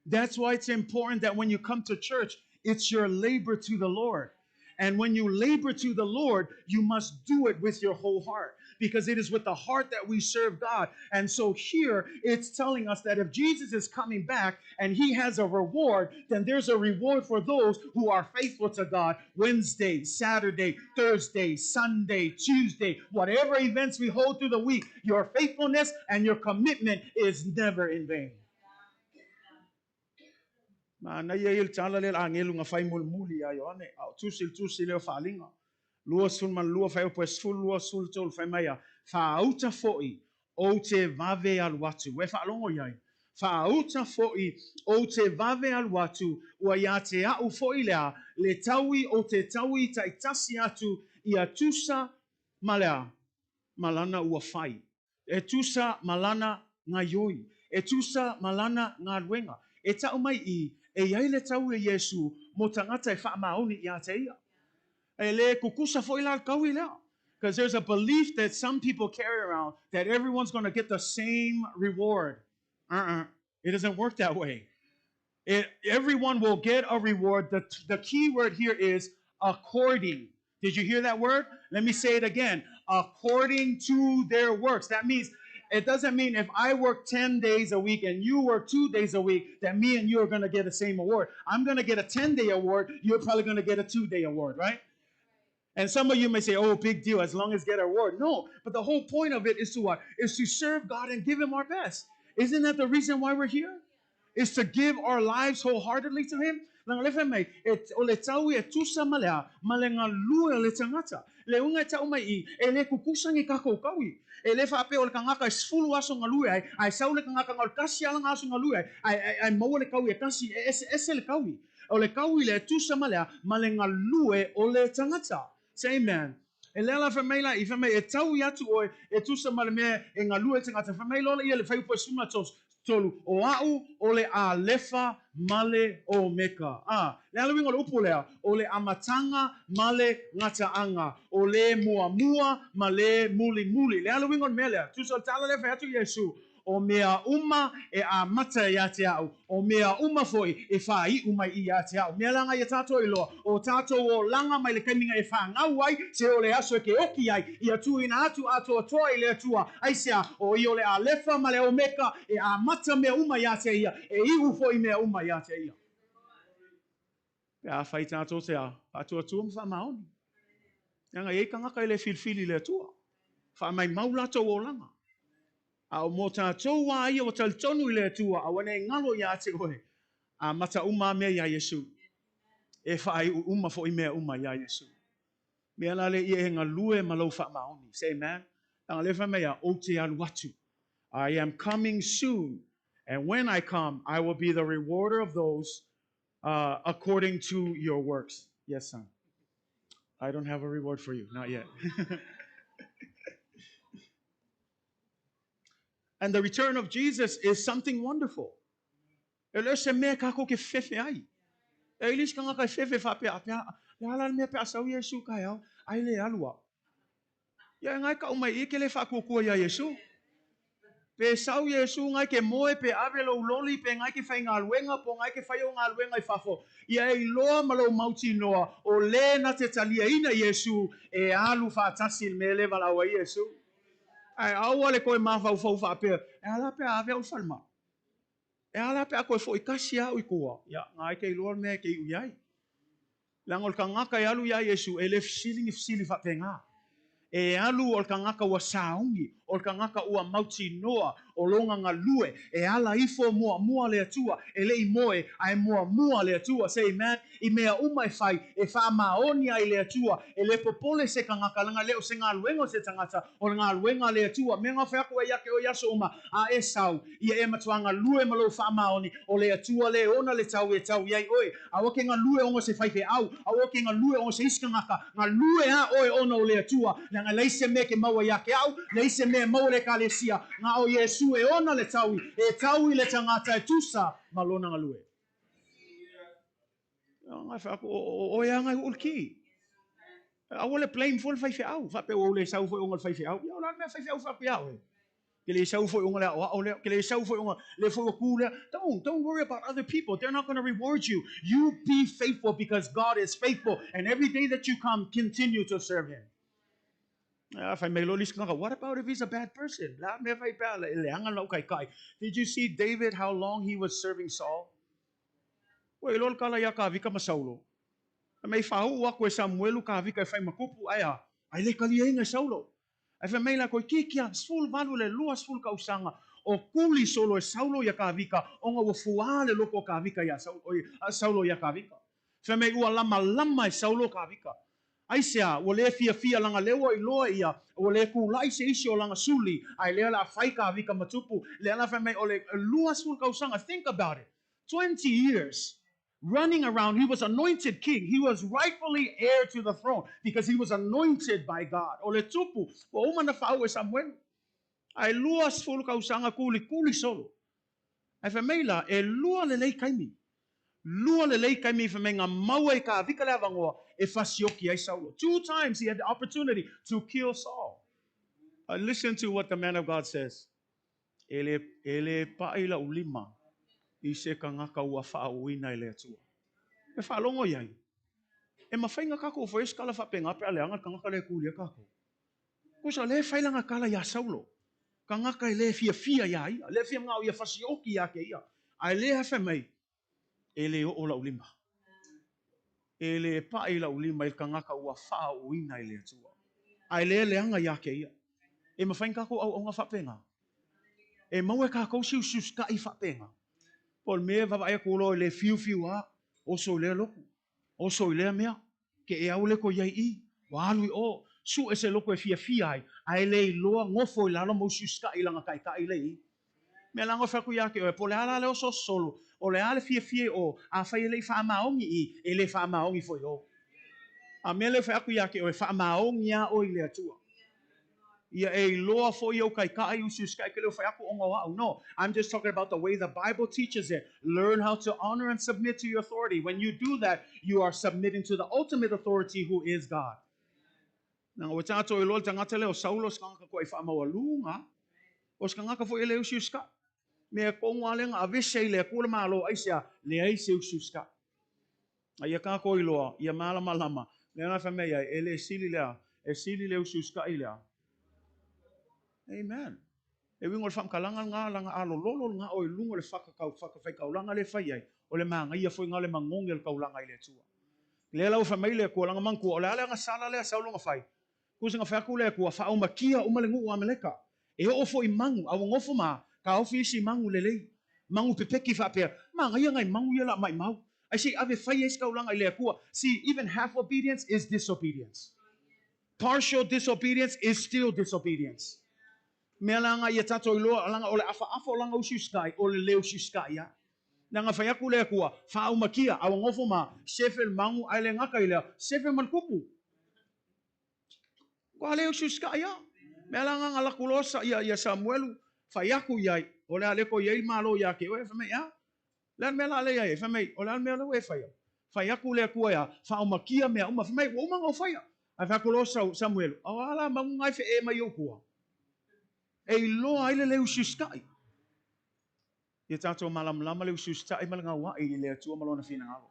A: That's why it's important that when you come to church, it's your labor to the Lord. And when you labor to the Lord, you must do it with your whole heart, because it is with the heart that we serve God. And so here it's telling us that if Jesus is coming back and he has a reward, then there's a reward for those who are faithful to God. Wednesday, Saturday, Thursday, Sunday, Tuesday, whatever events we hold through the week, your faithfulness and your commitment is never in vain. Manaia ia le tala lea le agelu na fai mulimuli ia Ioane, a o tusi le tusi lea o Faaaliga. 22 fuaiupu e 12 13 fai mai a, Faauta foi ou te vave alu atu. Ua e faalogo i ai? Faauta foi ou te vave alu atu, ua ia te a'u foi lea le taui ou te taui taitasi atu ia tusa ma lea ma lana ua fai. E tusa ma lana gaioi. E tusa ma lana galuega. E ta'u mai i, e i ai le taui o Iesu mo tagata e faamaoni ia te ia. E le kukusa foi la le taui lea. Because there's a belief that some people carry around that everyone's going to get the same reward. Uh-uh. It doesn't work that way. Everyone will get a reward. The key word here is according. Did you hear that word? Let me say it again. According to their works. That means it doesn't mean if I work 10 days a week and you work 2 days a week that me and you are going to get the same award. I'm going to get a 10-day award. You're probably going to get a 2-day award, right? And some of you may say, oh, big deal, as long as get a award. No, but the whole point of it is to what? Is to serve God and give him our best. Isn't that the reason why we're here? Is to give our lives wholeheartedly to him? Langa le fai mai, e, o le tau e tusa ma le a, ma le galue o le tagata. Le uiga e ta'u mai i, e le kukusa ni kakou kaui. E le faapea o le tagata e 10 aso galue ai, ae sau le tagata na o le tasi ala aso galue ai, ae, ae, ae maua le kaui e kasi, e ese ese le kaui. O le kaui le tusa ma le a, ma le galue o le tagata. Say amen. E lea la fai mai la i, fai mai e taui atu ʻoe e tusa ma le mea e galue le tagata. Fai mai loa ia le fuaiupu e 3, O a'u o le Alefa ma le Omeka. A, le a le uiga o le upu lea? O le amataga ma le gata'aga, o le muamua ma le mulimuli. Le a le uiga o le mea lea? Tusa o le tala lea fai atu Iesu, O mea uma e amata ia te a'u, o mea uma foi e faai'u mai ia te a'u. Mea leaga ia tatou iloa, o tatou olaga mai le taimiga e fanau ai, seia o le aso e keoki ai, ia tuuina atu atoatoa i le Atua. Aisea? O ia o le Alefa ma le Omeka, e amata mea uma ia te ia, e iʻu foi mea uma ia te ia. Pe afai tatou te a, faatuatua ma faamaoni. Leaga e i ai tagata e le filifili i le Atua. Faamaimau latou olaga. A o mo tatou a ia ua talitonu i le Atua, aua ne i galo ia te oe, amata uma a mea iā Iesu. E faaiu uma foi mea uma iā Iesu. Mea la lea ia e galue ma lou faamaoni. Say amen. Leaga lea fai mai a, ou te alu atu. I am coming soon, and when I come, I will be the rewarder of those according to your works. Yes, son. I don't have a reward for you, not yet. And the return of Jesus is something wonderful. E le o se mea kākou ke fefe ai. E le isi tagata e fefe faapea, a pea, le a la le mea pe a sau Iesu kaeao, ai le alu au. Ia e ngai ka'u mai i ke le faakuakua iā Iesu. Pe sau Iesu ngai ke moe, pe ave lou loli, pe ngai ke faigaluega, po ngai ke fai o galuega i fafo. Ia e iloa ma lou mautinoa, o le na te taliaina Iesu e alu faatasi i le mea le valaau ai Iesu. Ae aua le toe mafaufau faapea, e a la pe a ave au i le falemai? E a la pe a toe foʻi kasi au i tua? Ia, ngai ke iloa le mea e ke iʻu i ai. Leaga o le tagata e alu iā Iesu, e le fesili ni fesili faapena. E alu o le tagata ua sauni, o le tagata ua mautinoa, o lona galue, e ala ifo muamua le Atua, e le i moe, ae muamua le Atua. Say amen. I mea uma e fai, e faamaoni ai le Atua, e le popole se tagata, leaga e le o se galuega o se tagata, o le galuega a le Atua. Mea na fai aku ai ia te oe i aso uma, a e sau, ia e matua galue ma lou faamaoni, o le Atua le ona le tau e tau i ai oe. Aua ke galue ona o se faifeau, aua ke galue ona o se isi tagata, galue a oe ona o le Atua, leaga e leai se mea ke maua ia te a'u, leai se mea e maua i le Ekalesia, na o Iesu e ona le taui, e taui le tagata e tusa ma lona galue. Ngai fai aku, o oe a ngai ua le ki. Aua le blame foi le faifeau, faapea ua ou le sau foi ona o le faifeau. Ia o le a le mea faifeau fai atu ia oe? Ke le sau foi ona le aʻoaʻo lea, ke le sau foi ona le foi ua kū lea. Don't, don't worry about other people. They're not going to reward you. You be faithful because God is faithful. And every day that you come, continue to serve Him. Ah, fai mai loa le isi tagata, what about if he's a bad person? Le a mea fai pea, le leaga lau taitai. Did you see David, how long he was serving Saul? Ua iloa le tala iā Kavika ma Saulo. Fai mai, faauu aku e Samuelu Kavika e fai ma tupu, ae a? Ai le taliaina e Saulo. Ae fai mai latou, Itiiti a, 18 i le 20 tausaga o tuli solo e Saulo iā Kavika, ona ua fuā le loto o Kavika iā Saulo, oi, a Saulo iā Kavika. Fai mai, ua lamalama e Saulo Kavika. Aisea, ua le fiafia laga lea ua iloa ia, ua le kulaʻi se isi o lana suli, ae lea la fai Kavika ma tupu, lea la fai mai o le 20 tausaga, think about it, 20 years running around, he was anointed king, he was rightfully heir to the throne because he was anointed by God. O le tupu, ua uma na faau e Samuelu, ae 20 tausaga kulikuli solo. Ae fai mai la, e lua lelei taimi. Lua lelei taimi fai mai nga maua i Kavika le avanoa e fasioki ai Saulo. Two times he had the opportunity to kill Saul. Listen to what the man of God says. E le, e le paʻi la'u lima i se tagata ua faauuina e le Atua. E faalogo i ai. E mafai na kākou fai se tala faapena pe a leaga le tagata lea e kūlia kākou. Kusa le fai lana tala iā Saulo, tagata e le fiafia iā ia, le fia manao ia fasioki iā te ia, ae le fai mai, E le oo la'u lima. E le paʻi la'u lima i le tagata ua faaauuina e le Atua. Ae le leaga iā te ia. E mafai na kākou auauna faapena. E maua e kākou siusiusitaʻi faapena. Po o le mea e vaavaai atu loa i le fiufiu a, oso i lea lotu, oso i lea mea, Ke e au le ko iai i, ua alu i o, suʻe se loko e fiafia ai, a e le iloa nofo i lalo ma usiusitaʻi i lana taʻitaʻi le i. Mea la nofe aku iā ke oe, po o le a la le oso solo, o le a le fiafia i o, afai e le i faamaoni i, e le faamaoni foi o. A mea le fai aku iā ke oe, faamaoni a oe i le Atua. Ia e iloa foi ou kaitaʻi usiusikai e ke le o faiaku ona o a'u. No, I'm just talking about the way the Bible teaches it. Learn how to honor and submit to your authority. When you do that, you are submitting to the ultimate authority who is God. Leaga ua tatou iloa le tagata lea o Saulo o se tagata toai faamaualuga, o se tagata foi e le usiusitaʻi. Mea tonu lava lea na aveese i le Atua le Malo, aisea? Leai se usiusitaʻi. A ia tatou iloa, ia malamalama, lea na fai mai ai, e le sili lea, e sili le usiusitaʻi lea. Amen. E uiga o le faamatalaga lena, leaga a lololo le gao i luga o le fata tau fata faitaulaga lea e fai ai, o le manaia foi lena o le magogi o le taulaga i le Atua. Lea la ua fai mai le Atua, leaga manatua, o le a le agasala lea a Saulo na fai? Tusa na fai atu le Atua, faaumakia uma le nuu o Ameleka. E oo foi i manu, a ua nofo ma taofi isi manu lelei. Manu pepeki faapea, manaia nai manu ia la maimau. Ai se i ave fai ai se taulaga i le Atua. See, even half obedience is disobedience. Partial disobedience is still disobedience. Mea la nga ia tatou iloa, leaga o le afaafa o lana usiusitai, o le le usiusitai ia. Leaga fai atu le Atua, faaumakia, a ua nofo ma sefe le manu, ae le gata i lea, sefe ma le tupu. Ua le usiusitai ia. Mea la nga na laku loa sa, ia, ia Samuelu, fai atu i ai, o le a le toe i ai le Malo ia te oe, fai mai, a? Le a le mea la lea i ai? Fai mai, o le a le mea lea ua e faia? Fai atu le Atua ia, faaumakia mea uma. Fai mai, ua uma ona ou faia. Ae fai atu loa Samuelu, o a la manu na e feʻe mai ou tua? E iloa ai le le usiusitai. Ia tatou malamalama le usiusitaʻi ma le gauaʻi i le Atua ma Lona finagalo.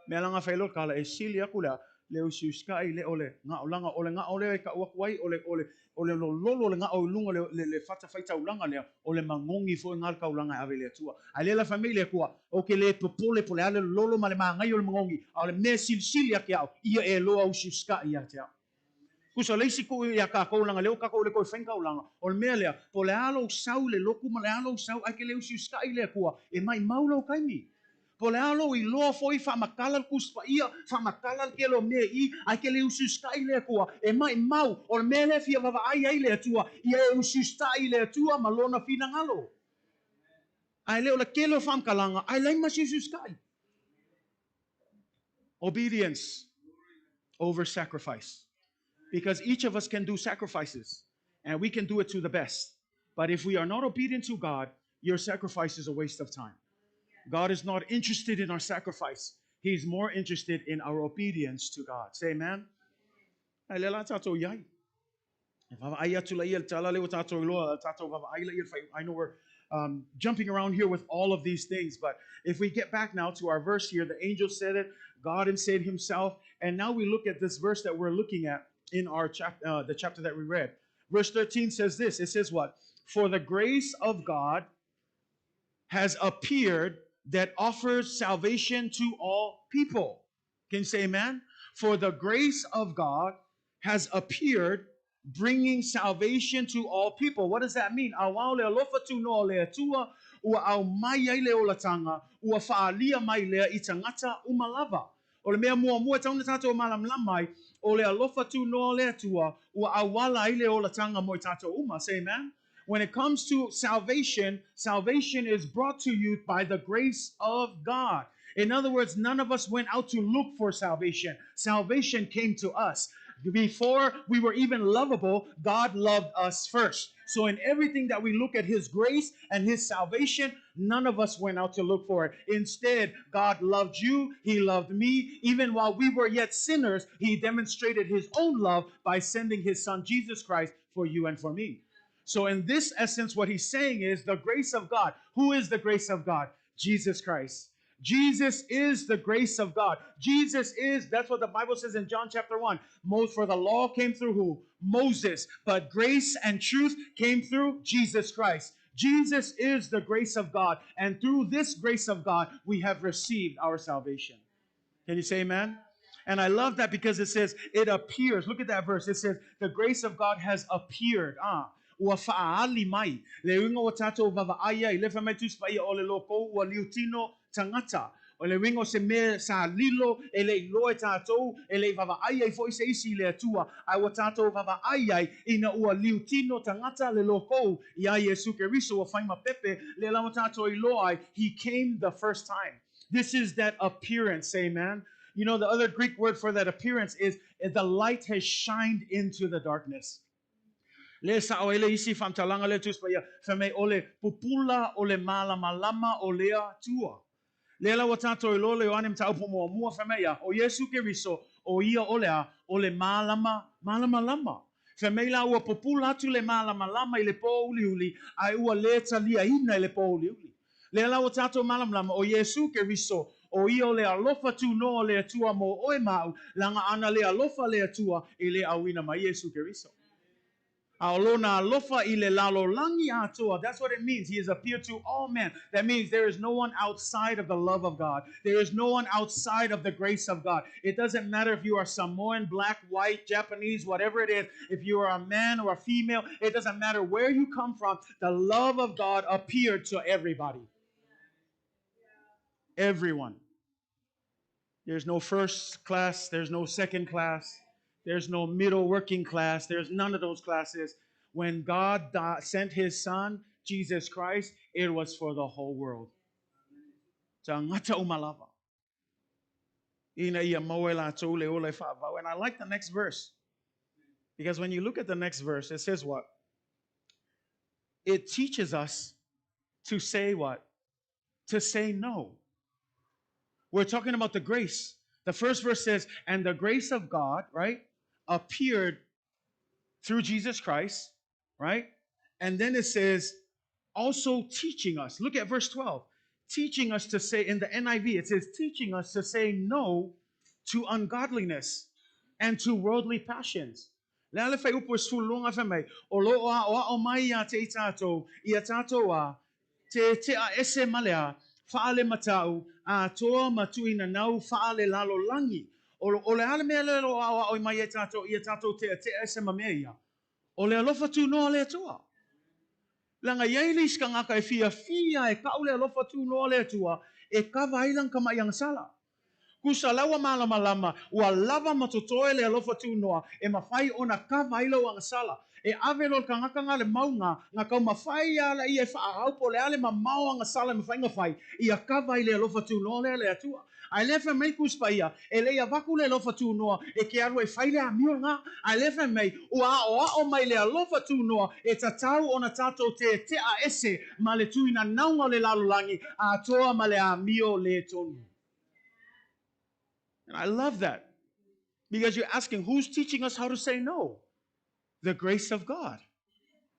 A: Mea la gafai loa tala e sili atu lea le usiusitaʻi le o le gao laga o le gao lea e tau atu ai o le o le o le lololo o le gao i luga le le le fatafaitaulaga lea o le magogi foi na le taulaga e ave i le Atua. Ae lea la fai mai le Atua, Ou ke le popole po o le a le lololo ma le magaia o le magogi, a o le mea e silisili ia te au, ia e loa usiusitaʻi ia te au. Tusa o le isi tuu iā kākou leaga lea ua kākou le toe fai ni taulaga, o le mea lea, po o le a lou sau i le lotu ma le a lou sau ae ke le usiusitaʻi i le Atua, e maʻimau lou taimi. Po o le a lou iloa foi faamatala le Tusi Paia, faamatala le tele o mea i i, ae ke le usiusitaʻi i le Atua, e maʻimau. O le mea lea e fia vaavaai ai le Atua, ia e usiusitaʻi i le Atua ma Lona finagalo. Ae le o le tele o faamatalaga, ae leai ma se usiusitaʻi. Obedience over sacrifice. Because each of us can do sacrifices and we can do it to the best. But if we are not obedient to God, your sacrifice is a waste of time. God is not interested in our sacrifice. He's more interested in our obedience to God. Say amen. Ai le la tātou iai. E vaavaai atu la ia le tala lea ua tātou iloa, tātou vaavaai la ia le I know we're jumping around here with all of these things, but if we get back now to our verse here, the angel said it, God said himself, and now we look at this verse that we're looking at in our chap, the chapter that we read. Verse 13 says this, it says what? For the grace of God has appeared that offers salvation to all people. Can you say amen? For the grace of God has appeared, bringing salvation to all people. What does that mean? Auā o le alofa tunoa o le Atua, ua aumai ai le olatanga, ua faaalia mai lea i tagata uma lava. O le mea muamua e tatau ona tatou malamalama ai, o le alofa tunoa o le Atua, ua auala ai le olatanga mo i tatou uma. Say amen. When it comes to salvation, salvation is brought to you by the grace of God. In other words, none of us went out to look for salvation. Salvation came to us. Before we were even lovable, God loved us first. So in everything that we look at His grace and His salvation, none of us went out to look for it. Instead, God loved you. He loved me. Even while we were yet sinners, He demonstrated His own love by sending His Son, Jesus Christ, for you and for me. So in this essence, what he's saying is the grace of God. Who is the grace of God? Jesus Christ. Jesus is the grace of God. Jesus is, that's what the Bible says in John chapter 1. For the law came through who? Moses. But grace and truth came through Jesus Christ. Jesus is the grace of God. And through this grace of God, we have received our salvation. Can you say amen? And I love that because it says, it appears. Look at that verse. It says, the grace of God has appeared. Ah, ua faaali mai. Le uiga ua tatou vaavaai ai, le fai mai Tusi Paia o le lokou ua liutino tagata. O le uiga o se mea sa lilo e le i loa e tatou, e le i vaavaai ai foi se isi i le Atua, ae ua tatou vaavaai ai ina ua liutino tagata le lokou iā Iesu Keriso ua fai ma pepe, lea la ua tatou iloa ai, He came the first time. This is that appearance, amen. You know, the other Greek word for that appearance is the light has shined into the darkness. Le sa'o ai le isi faamatalaga lea Tusi Paia, fai mai o le pupula o le malamalama o le Atua. Lea la ua tatou iloa le Ioane Mataupu muamua fai mai a, o Iesu Keriso, o ia o le a? O le malama, malamalama. Fai mai la ua pupula atu le malamalama i le pōuliuli, ae ua le taliaina e le pōuliuli. Lea la ua tatou malamalama, o Iesu Keriso, o ia o le alofa tunoa o le Atua mo oe ma a'u, leaga ana le alofa le Atua e le auina mai Iesu Keriso. A o lona alofa i le lalolagi atoa. That's what it means. He has appeared to all men. That means there is no one outside of the love of God. There is no one outside of the grace of God. It doesn't matter if you are Samoan, black, white, Japanese, whatever it is. If you are a man or a female, it doesn't matter where you come from. The love of God appeared to everybody. Everyone. There's no first class. There's no second class. There's no middle working class. There's none of those classes. When God sent his son, Jesus Christ, it was for the whole world. Tagata uma lava. Ina ia maua e latou le ola e faavavau. And I like the next verse. Because when you look at the next verse, it says what? It teaches us to say what? To say no. We're talking about the grace. The first verse says, and the grace of God, right, appeared through Jesus Christ, right? And then it says, also teaching us. Look at verse 12. Teaching us to say, in the NIV, it says, teaching us to say no to ungodliness and to worldly passions. Le a le fuaiupu e 12 fai mai, o lo o a'oa'o mai ia te i tātou, ia tātou a, te tea ese ma le a, faale matau, atoa ma tuinanau faale lalolagi. O, o le a le mea lea o lo o a'oa'o mai ai tātou ia tātou tea tea ese ma mea ia? O le alofa tunoa o le Atua. Leaga e i ai le isi tagata e fiafia e ka'u le alofa tunoa o le Atua e kava ai lana tama'i agasala. Kusa la ua malamalama, ua lava ma totoe le alofa tunoa e mafai ona kava ai lou agasala. E ave loa le tagata nga le mauga, na taumafai lava laia e faaau po o le a le mamao agasala e mafai ona fai, ia kava ai le alofa tunoa lea a le Atua. Ae lea fai mai Tusi Paia, e le i avatu le alofa tunoa e ke alu e fai le amio lena. Ae lea fai mai, ua aʻoaʻo mai le alofa tunoa e tatau ona tatou teteʻa ese ma le tuinanauga o le lalolagi atoa ma le amio le tonu. And I love that. Because you're asking, who's teaching us how to say no? The grace of God.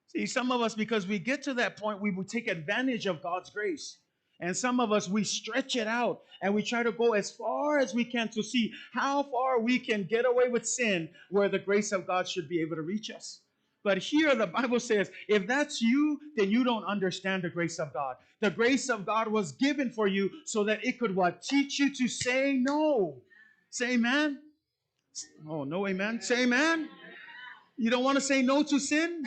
A: See, some of us, because we get to that point, we will take advantage of God's grace. And some of us, we stretch it out and we try to go as far as we can to see how far we can get away with sin where the grace of God should be able to reach us. But here the Bible says, if that's you, then you don't understand the grace of God. The grace of God was given for you so that it could what? Teach you to say no. Say amen. Oh, no amen. Say amen. You don't want to say no to sin?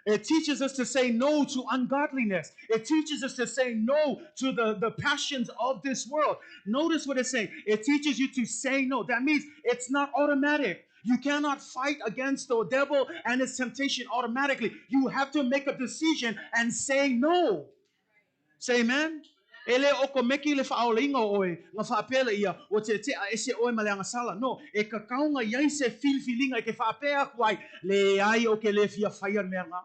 A: It teaches us to say no to ungodliness. It teaches us to say no to the passions of this world. Notice what it's saying. It teaches you to say no. That means it's not automatic. You cannot fight against the devil and his temptation automatically. You have to make a decision and say no. Say amen. E le okomeki le faaolaina o oe, na faapea lea, ua tetea ese oe ma le agasala. No, e tatau ona i ai se filifiliga e te faapea atu ai, leai ou te le fia faia le mea lena.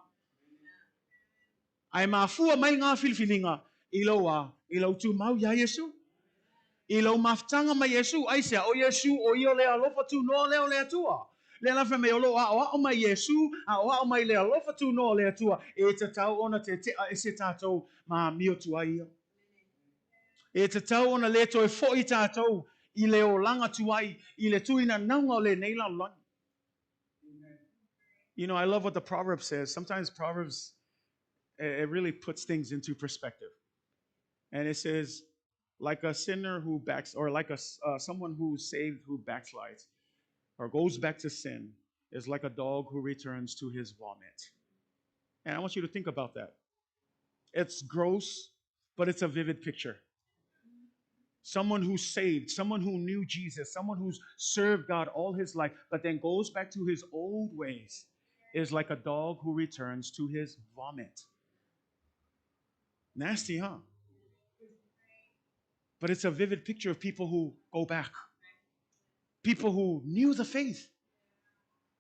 A: Ae mafua mai na filifiliga i lou a, i lou tumau iā Iesu. I lou mafutaga mai Iesu, aisea, o Iesu o ia o le alofa tunoa lea o le Atua. Lea la fai mai o lo o aʻoaʻo mai Iesu, aʻoaʻo mai le alofa tunoa o le Atua, e tatau ona teteʻa ese tātou ma amio tuai ia. E tatau ona le toe foʻi tātou i le olaga tuai, i le tuinanauga o lenei lalolagi. You know, I love what the proverb says. Sometimes Proverbs, it really puts things into perspective. And it says, like a sinner who backs, or like a someone who's saved who backslides, or goes back to sin, is like a dog who returns to his vomit. And I want you to think about that. It's gross, but it's a vivid picture. Someone who's saved, someone who knew Jesus, someone who's served God all his life, but then goes back to his old ways, is like a dog who returns to his vomit. Nasty, huh? But it's a vivid picture of people who go back. People who knew the faith.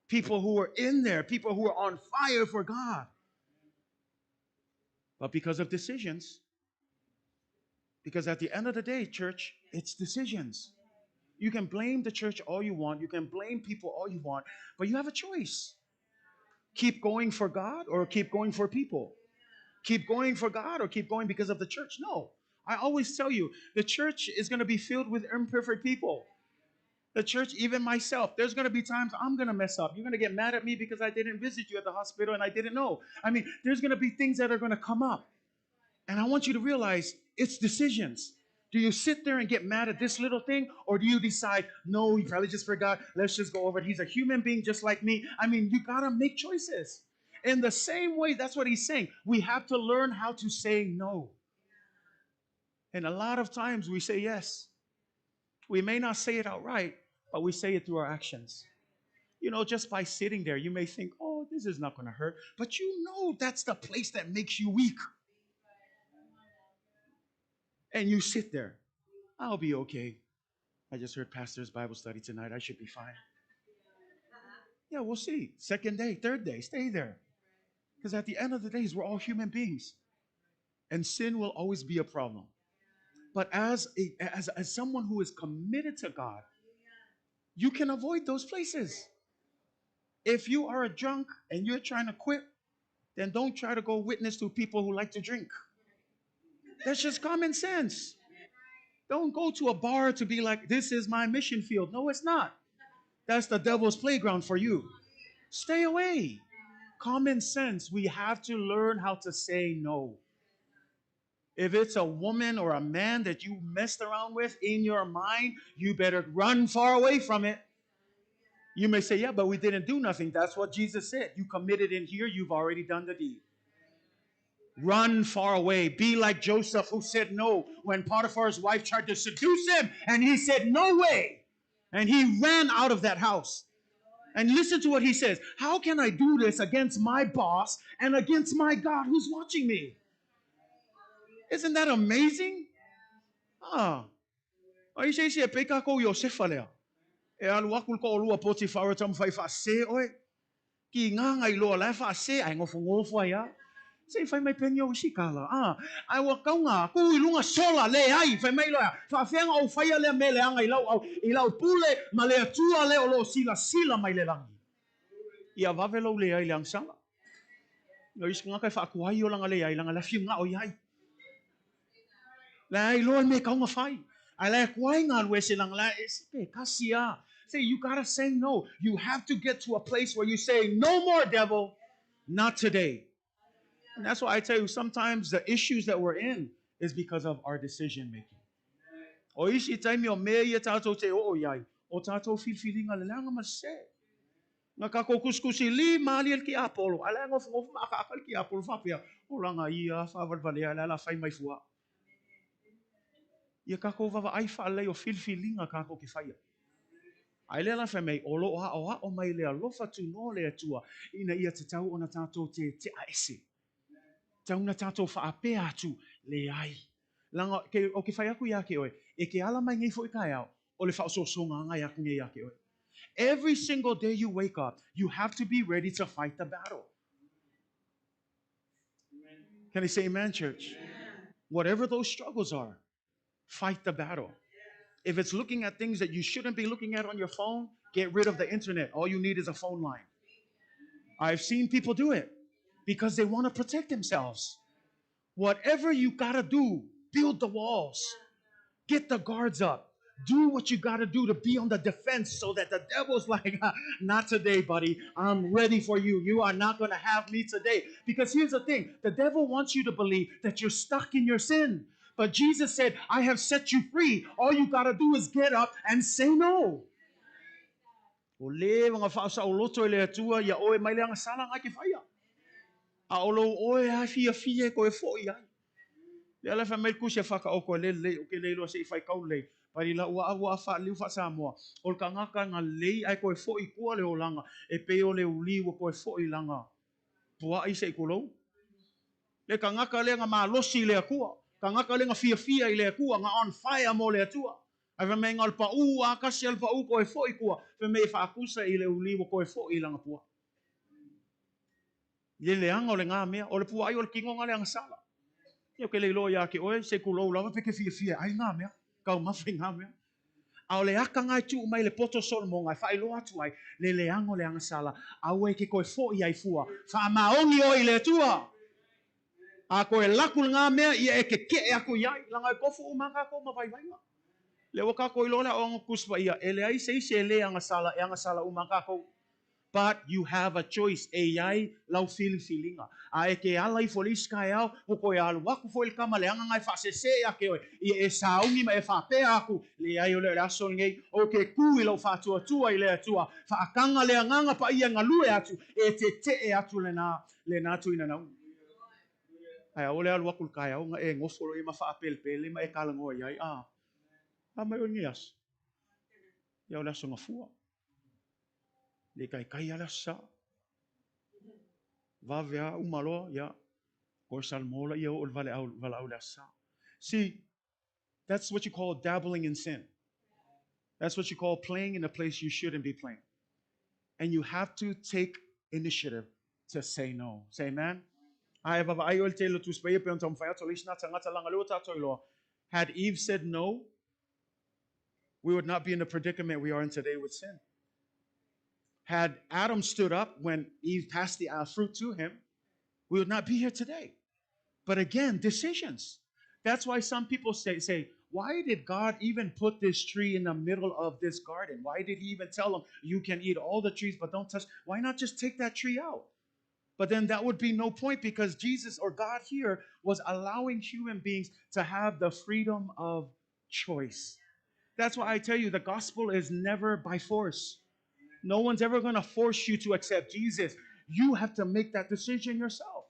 A: People who were in there, people who were on fire for God. But because of decisions, because at the end of the day, church, it's decisions. You can blame the church all you want, you can blame people all you want, but you have a choice. Keep going for God or keep going for people. Keep going for God or keep going because of the church. No. I always tell you, the church is going to be filled with imperfect people. The church, even myself, there's going to be times I'm going to mess up. You're going to get mad at me because I didn't visit you at the hospital and I didn't know. I mean, there's going to be things that are going to come up. And I want you to realize it's decisions. Do you sit there and get mad at this little thing, or do you decide, no, you probably just forgot. Let's just go over it. He's a human being just like me. I mean, you got to make choices. In the same way, that's what he's saying. We have to learn how to say no. And a lot of times we say yes. We may not say it outright, but we say it through our actions. You know, just by sitting there, you may think, oh, this is not going to hurt. But you know that's the place that makes you weak. And you sit there. I'll be okay. I just heard pastor's Bible study tonight. I should be fine. Yeah, we'll see. Second day, third day, stay there. Because at the end of the days, we're all human beings. And sin will always be a problem. But as someone who is committed to God, you can avoid those places. If you are a drunk and you're trying to quit, then don't try to go witness to people who like to drink. That's just common sense. Don't go to a bar to be like, this is my mission field. No, it's not. That's the devil's playground for you. Stay away. Common sense. We have to learn how to say no. If it's a woman or a man that you messed around with in your mind, you better run far away from it. You may say, yeah, but we didn't do nothing. That's what Jesus said. You committed in here, you've already done the deed. Run far away. Be like Joseph, who said no when Potiphar's wife tried to seduce him, and he said, no way. And he ran out of that house. And listen to what he says. How can I do this against my boss and against my God who's watching me? Isn't that amazing? Ah. Ai se se peka ko Josefa lea. E alu aku ko olua Potifar tam fai fa se oe. Ki ngā ngai loa lai fa se ai ngofo ngofo ai a. Se fai mai penio isi kala. Ah, ai wa kaunga ku i lunga sola le ai fai mai loa. Fa fenga o fai le mele anga i lau au i lau pule ma le atua le o lo sila sila mai le langi. Ia vave lau le ai le angsala. No isi ngā kai fa ku ai o langa le ai langa la fiu ngā o iai. Lai loa me kaunga fai. Ai lai kuai ngā lue se langa lai e kasia. Say, you gotta say no. You have to get to a place where you say, no more, devil, not today. And that's why I tell you, sometimes the issues that we're in is because of our decision making. O isi taimi o mea ia tātou te o iai, o tātou filfilinga le langa ma se. Nga ka ko kuskusi li mali el ki Apollo. Ala ngofu ngofu ma aka aka ki Apollo whapea. O langa ia whawalwalea la la whai mai fua. Ia kako wawa ai whaalei o filfilinga kako ki whaia. Ai le la whai mei, o lo a o mai le alofa tu no le atua, ina ia te tau ona tātou te aese. Tau na tātou whaapea atu le ai. Langa, ke, o ke whai aku ia ke oe, e ke ala mai ngei fo i kai au, o le whaososonga ngai aku ngei ia ke oe. Every single day you wake up, you have to be ready to fight the battle. Amen. Can I say amen, church? Amen. Whatever those struggles are, fight the battle. If it's looking at things that you shouldn't be looking at on your phone, get rid of the internet. All you need is a phone line. I've seen people do it because they want to protect themselves. Whatever you got to do, build the walls. Get the guards up. Do what you got to do to be on the defense so that the devil's like, not today, buddy. I'm ready for you. You are not going to have me today. Because here's the thing. The devil wants you to believe that you're stuck in your sin. But Jesus said, I have set you free. All you got to do is get up and say no. O le nga whaasa o loto e le atua ia oe mai le anga sala ngai ke whaia. A o lo oe a fia fia ko e fo i ai. Le ala wha mai kusi a whaka o koe le le o ke le loa se i whai kau le. Pari la ua awa a wha liu wha Samoa. O le kangaka ngā lei ai koe fo i kua le o langa. E pe o le uli ua koe fo i langa. Pua i se i kulou. Le kangaka le ngā malosi le akua. Kangaka le ngā fia fia i le akua. Ngā on fire mo le atua. Ae fai mai na o le paʻū a kasi a le paʻū toe foʻi i tua, fai mai e faakusa i le uli ua toe foʻi i lana puaa. I le leaga o lena mea, o le puaʻai o le tino na le agasala. Ia ou te le iloa ia te oe, se i tulou lava pe te fiafia e ʻai na mea, taumafa i na mea. A o le aka na e tuu mai i le poto o Solomona e faailoa atu ai le leaga o le agasala, aua e te toe foʻi ai fua, faamaoni oe i le Atua! A toe laku lena mea ia e kekeʻe aku i ai, leaga e tofu uma lava tatou ma vaivaiga. Lea ua tatou iloa le aoaoga Tusi Paia, e leai se isi e le agasala, e agasala uma lava tatou. But you have a choice, e i ai lau filifiliga. A e ke ala ifo i le isi taeao, ua toe alu aku foi le tama leaga na e faasese ia te oe, ia e sauni ma e faapea aku, Leai o lea o le aso lenei, ou te kū i lou faatuatua i le Atua, faataga le Agaga Paia e galue atu, e teteʻe atu lena lena tuinanauga. Ae aole alu aku i le taeao na e nofo loa ia ma faapelepele ma e talanoa i ai, a, a mai oe lenei aso. Ia o le aso gafua. Le taitai lava le aso Sa. Vave a uma loa, ia, koe salmo la ia oo i le valeau, valaau i le aso Sa. See, that's what you call dabbling in sin. That's what you call playing in a place you shouldn't be playing. And you have to take initiative to say no. Say amen. A e vaavaai oe i le tele o Tusi Paia pei ona taumafai atu o le isi na tagata leaga lea ua tatou iloa. Had Eve said no, we would not be in the predicament we are in today with sin. Had Adam stood up when Eve passed the fruit to him, we would not be here today. But again, decisions. That's why some people say, say, why did God even put this tree in the middle of this garden? Why did he even tell them, you can eat all the trees, but don't touch? Why not just take that tree out? But then that would be no point, because Jesus or God here was allowing human beings to have the freedom of choice. That's why I tell you, the gospel is never by force. No one's ever going to force you to accept Jesus. You have to make that decision yourself.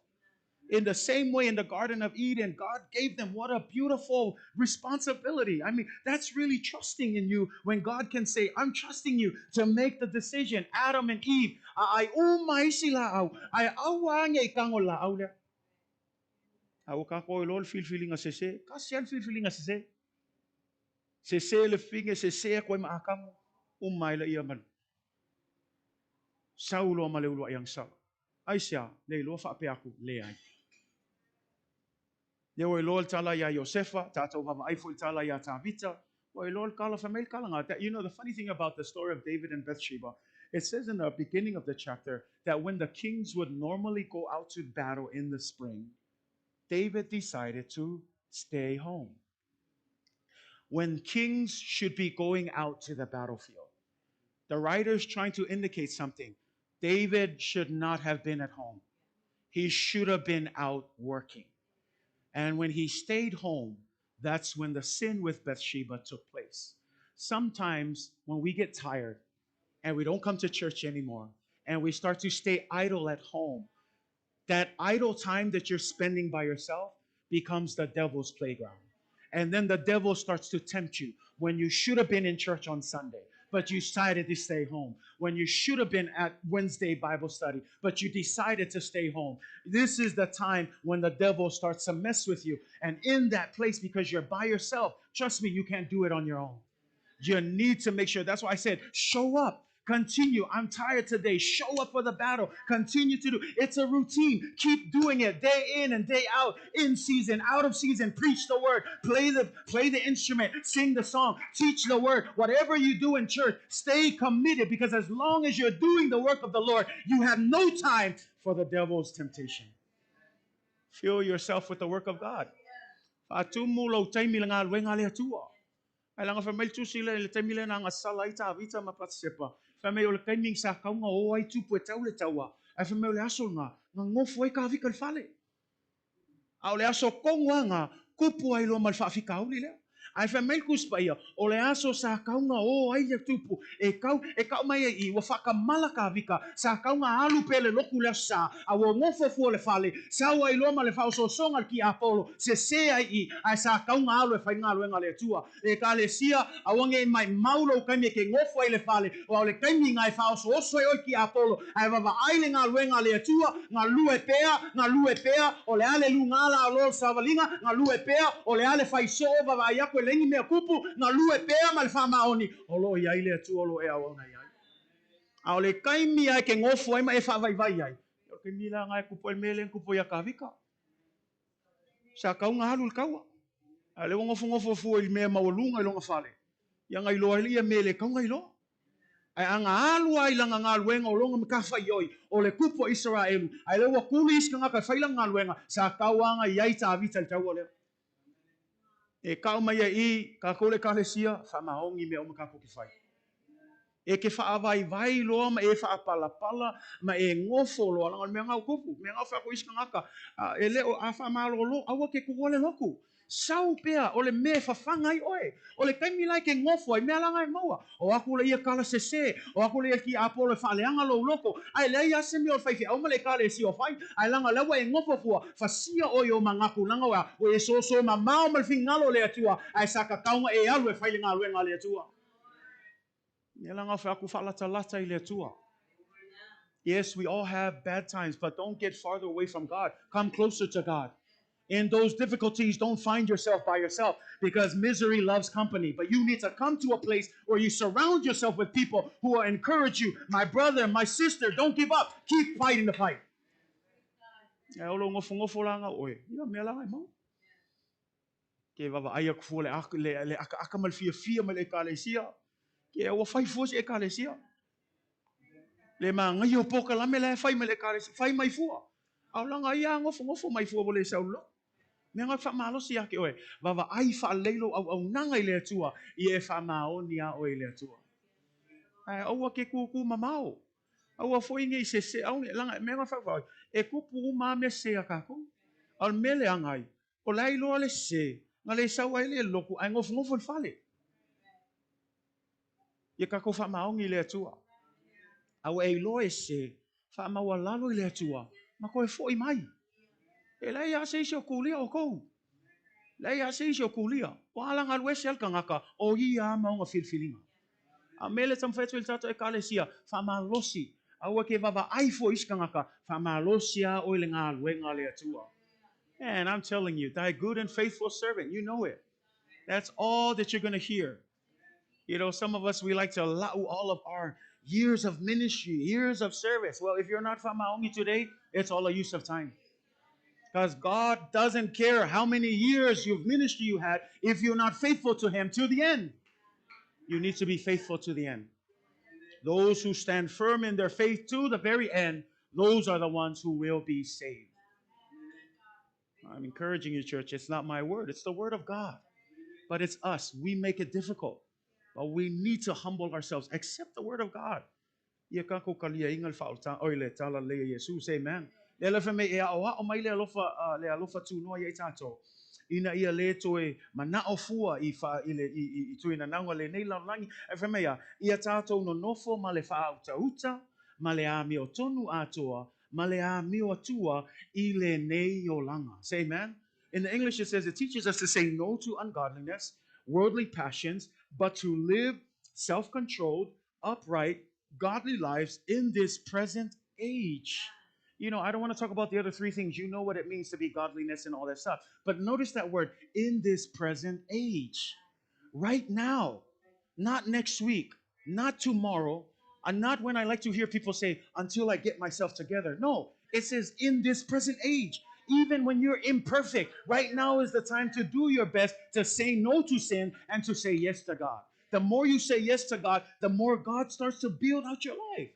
A: In the same way, in the Garden of Eden, God gave them what a beautiful responsibility. I mean, that's really trusting in you when God can say, I'm trusting you to make the decision. Adam and Eve, a ʻai uma isi lāʻau, ae aua nē i tago i le lāʻau lea. A ua kākou iloa le filifiliga sesē. Kasi lava le filifiliga sesē. Sesē le fine, sesē aku ai ma Atamu, uma ai lea ma le sau loa ma le uluai agasala. Aisea, le iloa faapea aku, leai. Lea ua iloa le tala iā Iosefa, tatou vaavaai foi i le tala iā Tavita, ua iloa le tala, fai mai le tala na. You know, the funny thing about the story of David and Bathsheba, it says in the beginning of the chapter that when the kings would normally go out to battle in the spring, David decided to stay home. When kings should be going out to the battlefield. The writer's trying to indicate something. David should not have been at home. He should have been out working. And when he stayed home, that's when the sin with Bathsheba took place. Sometimes when we get tired and we don't come to church anymore and we start to stay idle at home, that idle time that you're spending by yourself becomes the devil's playground. And then the devil starts to tempt you when you should have been in church on Sunday, but you decided to stay home. When you should have been at Wednesday Bible study, but you decided to stay home. This is the time when the devil starts to mess with you. And in that place, because you're by yourself, trust me, you can't do it on your own. You need to make sure. That's why I said, show up. Continue. I'm tired today. Show up for the battle. Continue to do. It's a routine. Keep doing it day in and day out, in season, out of season. Preach the word. Play the play the instrument. Sing the song. Teach the word. Whatever you do in church, stay committed, because as long as you're doing the work of the Lord, you have no time for the devil's temptation. Fill yourself with the work of God. Faatumu lou taimi i le galuega a le Atua. Ae leaga fai mai le Tusi lea i le taimi lea na agasala ai Tavita ma Patisepa, fai mai o le taimi sa kauga o ai tupu e tau le taua, ae fai mai o le aso lena, na nofo ai Tavita i le fale. A o le aso tonu lava na, tupu ai loa ma le faafitauli lea. Ae fai mai le Tusi Paia, o le aso sa kauga o ai le tupu e tau, e tau mai ai i, ua faatamala Tavita, sa kauga alu pea le lotu i le Aso Sa, a ua nofo fua le fale, sau ai loa ma le faaosoosoga le tiapolo, sesē ai i, ae sa kauga alu e faigaluega a le Atua. Le Ekalesia, aua ne i maimau lou taimi e ke nofo ai i le fale, aua o le taimi na e faaosooso ai oe i le tiapolo, ae vaavaai le galuega a le Atua, galue pea, galue pea, o le a le lugā la o le savaliga, galue pea, o le a le fai soo, vaavaai aku e leai ni mea tupu, galue pea ma le faamaoni, o lo o i ai le Atua o lo o e auauna i ai. A o le taimi lava e te nofo ai ma e faavaivai ai, ia o le taimi la lena e tupu ai le mea lea na tupu ai ia Tavita. Sa tatau ona alu i le taua, a o lea ua nofonofo fua i le mea maualuga i lona fale, ia ona iloa ai lea mea e le tatau ona iloa. Ae a na alu lava i lana galuega o lona matafaioi, o le tupu o Isaraelu, a o lea ua tuli isi tagata e fai lana galuega, sa tatau lava ona i ai Tavita i le taua lea. E tau mai ai i i, tatou le Ekalesia, faamaoni mea uma tatou te fai. E te faavaivai loa ma e faapalapala ma e nofo loa, leaga o le mea lena ua tupu, mea lena ua fai atu isi tagata, e le o, a faamalolo, aua te tuua le lotu. Sau pea, o le mea e fafaga ai oe. O le taimi la e te nofo ai, mea la na e maua. O aku lea ia tala sese, o aku lea ia tiapolo e faaleaga lou loto, ae leai lava se mea o le faifeau ma le Ekalesia o fai, ae leaga o lea ua e nofo fua, fasia oe i ou manatu, leaga ua e soso mamao ma le finagalo o le Atua, ae sa tatau ona e alu e fai le galuega a le Atua. Mea la na fai atu faalatalata i le Atua. Yes, we all have bad times, but don't get farther away from God. Come closer to God. In those difficulties, don't find yourself by yourself, because misery loves company. But you need to come to a place where you surround yourself with people who will encourage you. My brother, my sister, don't give up. Keep fighting the fight. E olo ngofonofo la nga oe. Ia mea la ngai mau. Ke vaavaai atu fua le, le akaaka ma le fiafia mai le Ekalesia. Ke ua fai fua si Ekalesia. Le magaia o polokalame la e fai mai le Ekalesia, fai mai fua. A o laga ia nofonofo mai fua ua le sau loa. Mea na faamalosi ia te oe, vaavaai faalelei lou auaunaga i le Atua, ia e faamaoni lava oe i le Atua. Ae aua ke kūkū mamao. Aua foi nei sese, aua ne, laga, mea na faavaai, e tupu uma lava mea sese ia tatou. A o le mea leaga ai, O la e iloa le sese, na le sau ai le lotu ae nofonofo i le fale. Ia tatou faamaoni i le Atua. A ua e iloa e sese, faamaualalo i le Atua ma toe foi mai. E leai lava se isi o kulia outou. Leai lava se isi o kulia. O a la galu ese lava le tagata, o ia lava ma ona filifiliga. A mea lea e taumafai atu ai le tatou Ekalesia, faamalosi, aua ke vaavaai fua i isi tagata, faamalosi lava oe i le galuega a le Atua. Man, I'm telling you, thy good and faithful servant, you know it. That's all that you're going to hear. You know, some of us, we like to la'u all of our years of ministry, years of service. Well, if you're not faamaoni today, it's all a use of time. Because God doesn't care how many years of ministry you had if you're not faithful to Him to the end. You need to be faithful to the end. Those who stand firm in their faith to the very end, those are the ones who will be saved. I'm encouraging you, church. It's not my word, it's the word of God. But it's us. We make it difficult. But we need to humble ourselves. Accept the word of God. Ia tatou taliaina le faaolata oi le talalelei a Iesu. Say amen. Le ala fai mai e aʻoaʻo mai le alofa le alofa tunoa ia i tatou, ina ia le toe manao fua i fa i le i i i tuinanauga lenei lalolagi, ae fai mai a, ia tatou nonofo ma le faautauta ma le amiotonu atoa ma le amio atua i lenei olaga. Say amen. In the English it says it teaches us to say no to ungodliness, worldly passions, but to live self-controlled, upright, godly lives in this present age. You know, I don't want to talk about the other three things. You know what it means to be godliness and all that stuff. But notice that word, in this present age. Right now, not next week, not tomorrow, and not when I like to hear people say, until I get myself together. No, it says in this present age. Even when you're imperfect, right now is the time to do your best to say no to sin and to say yes to God. The more you say yes to God, the more God starts to build out your life.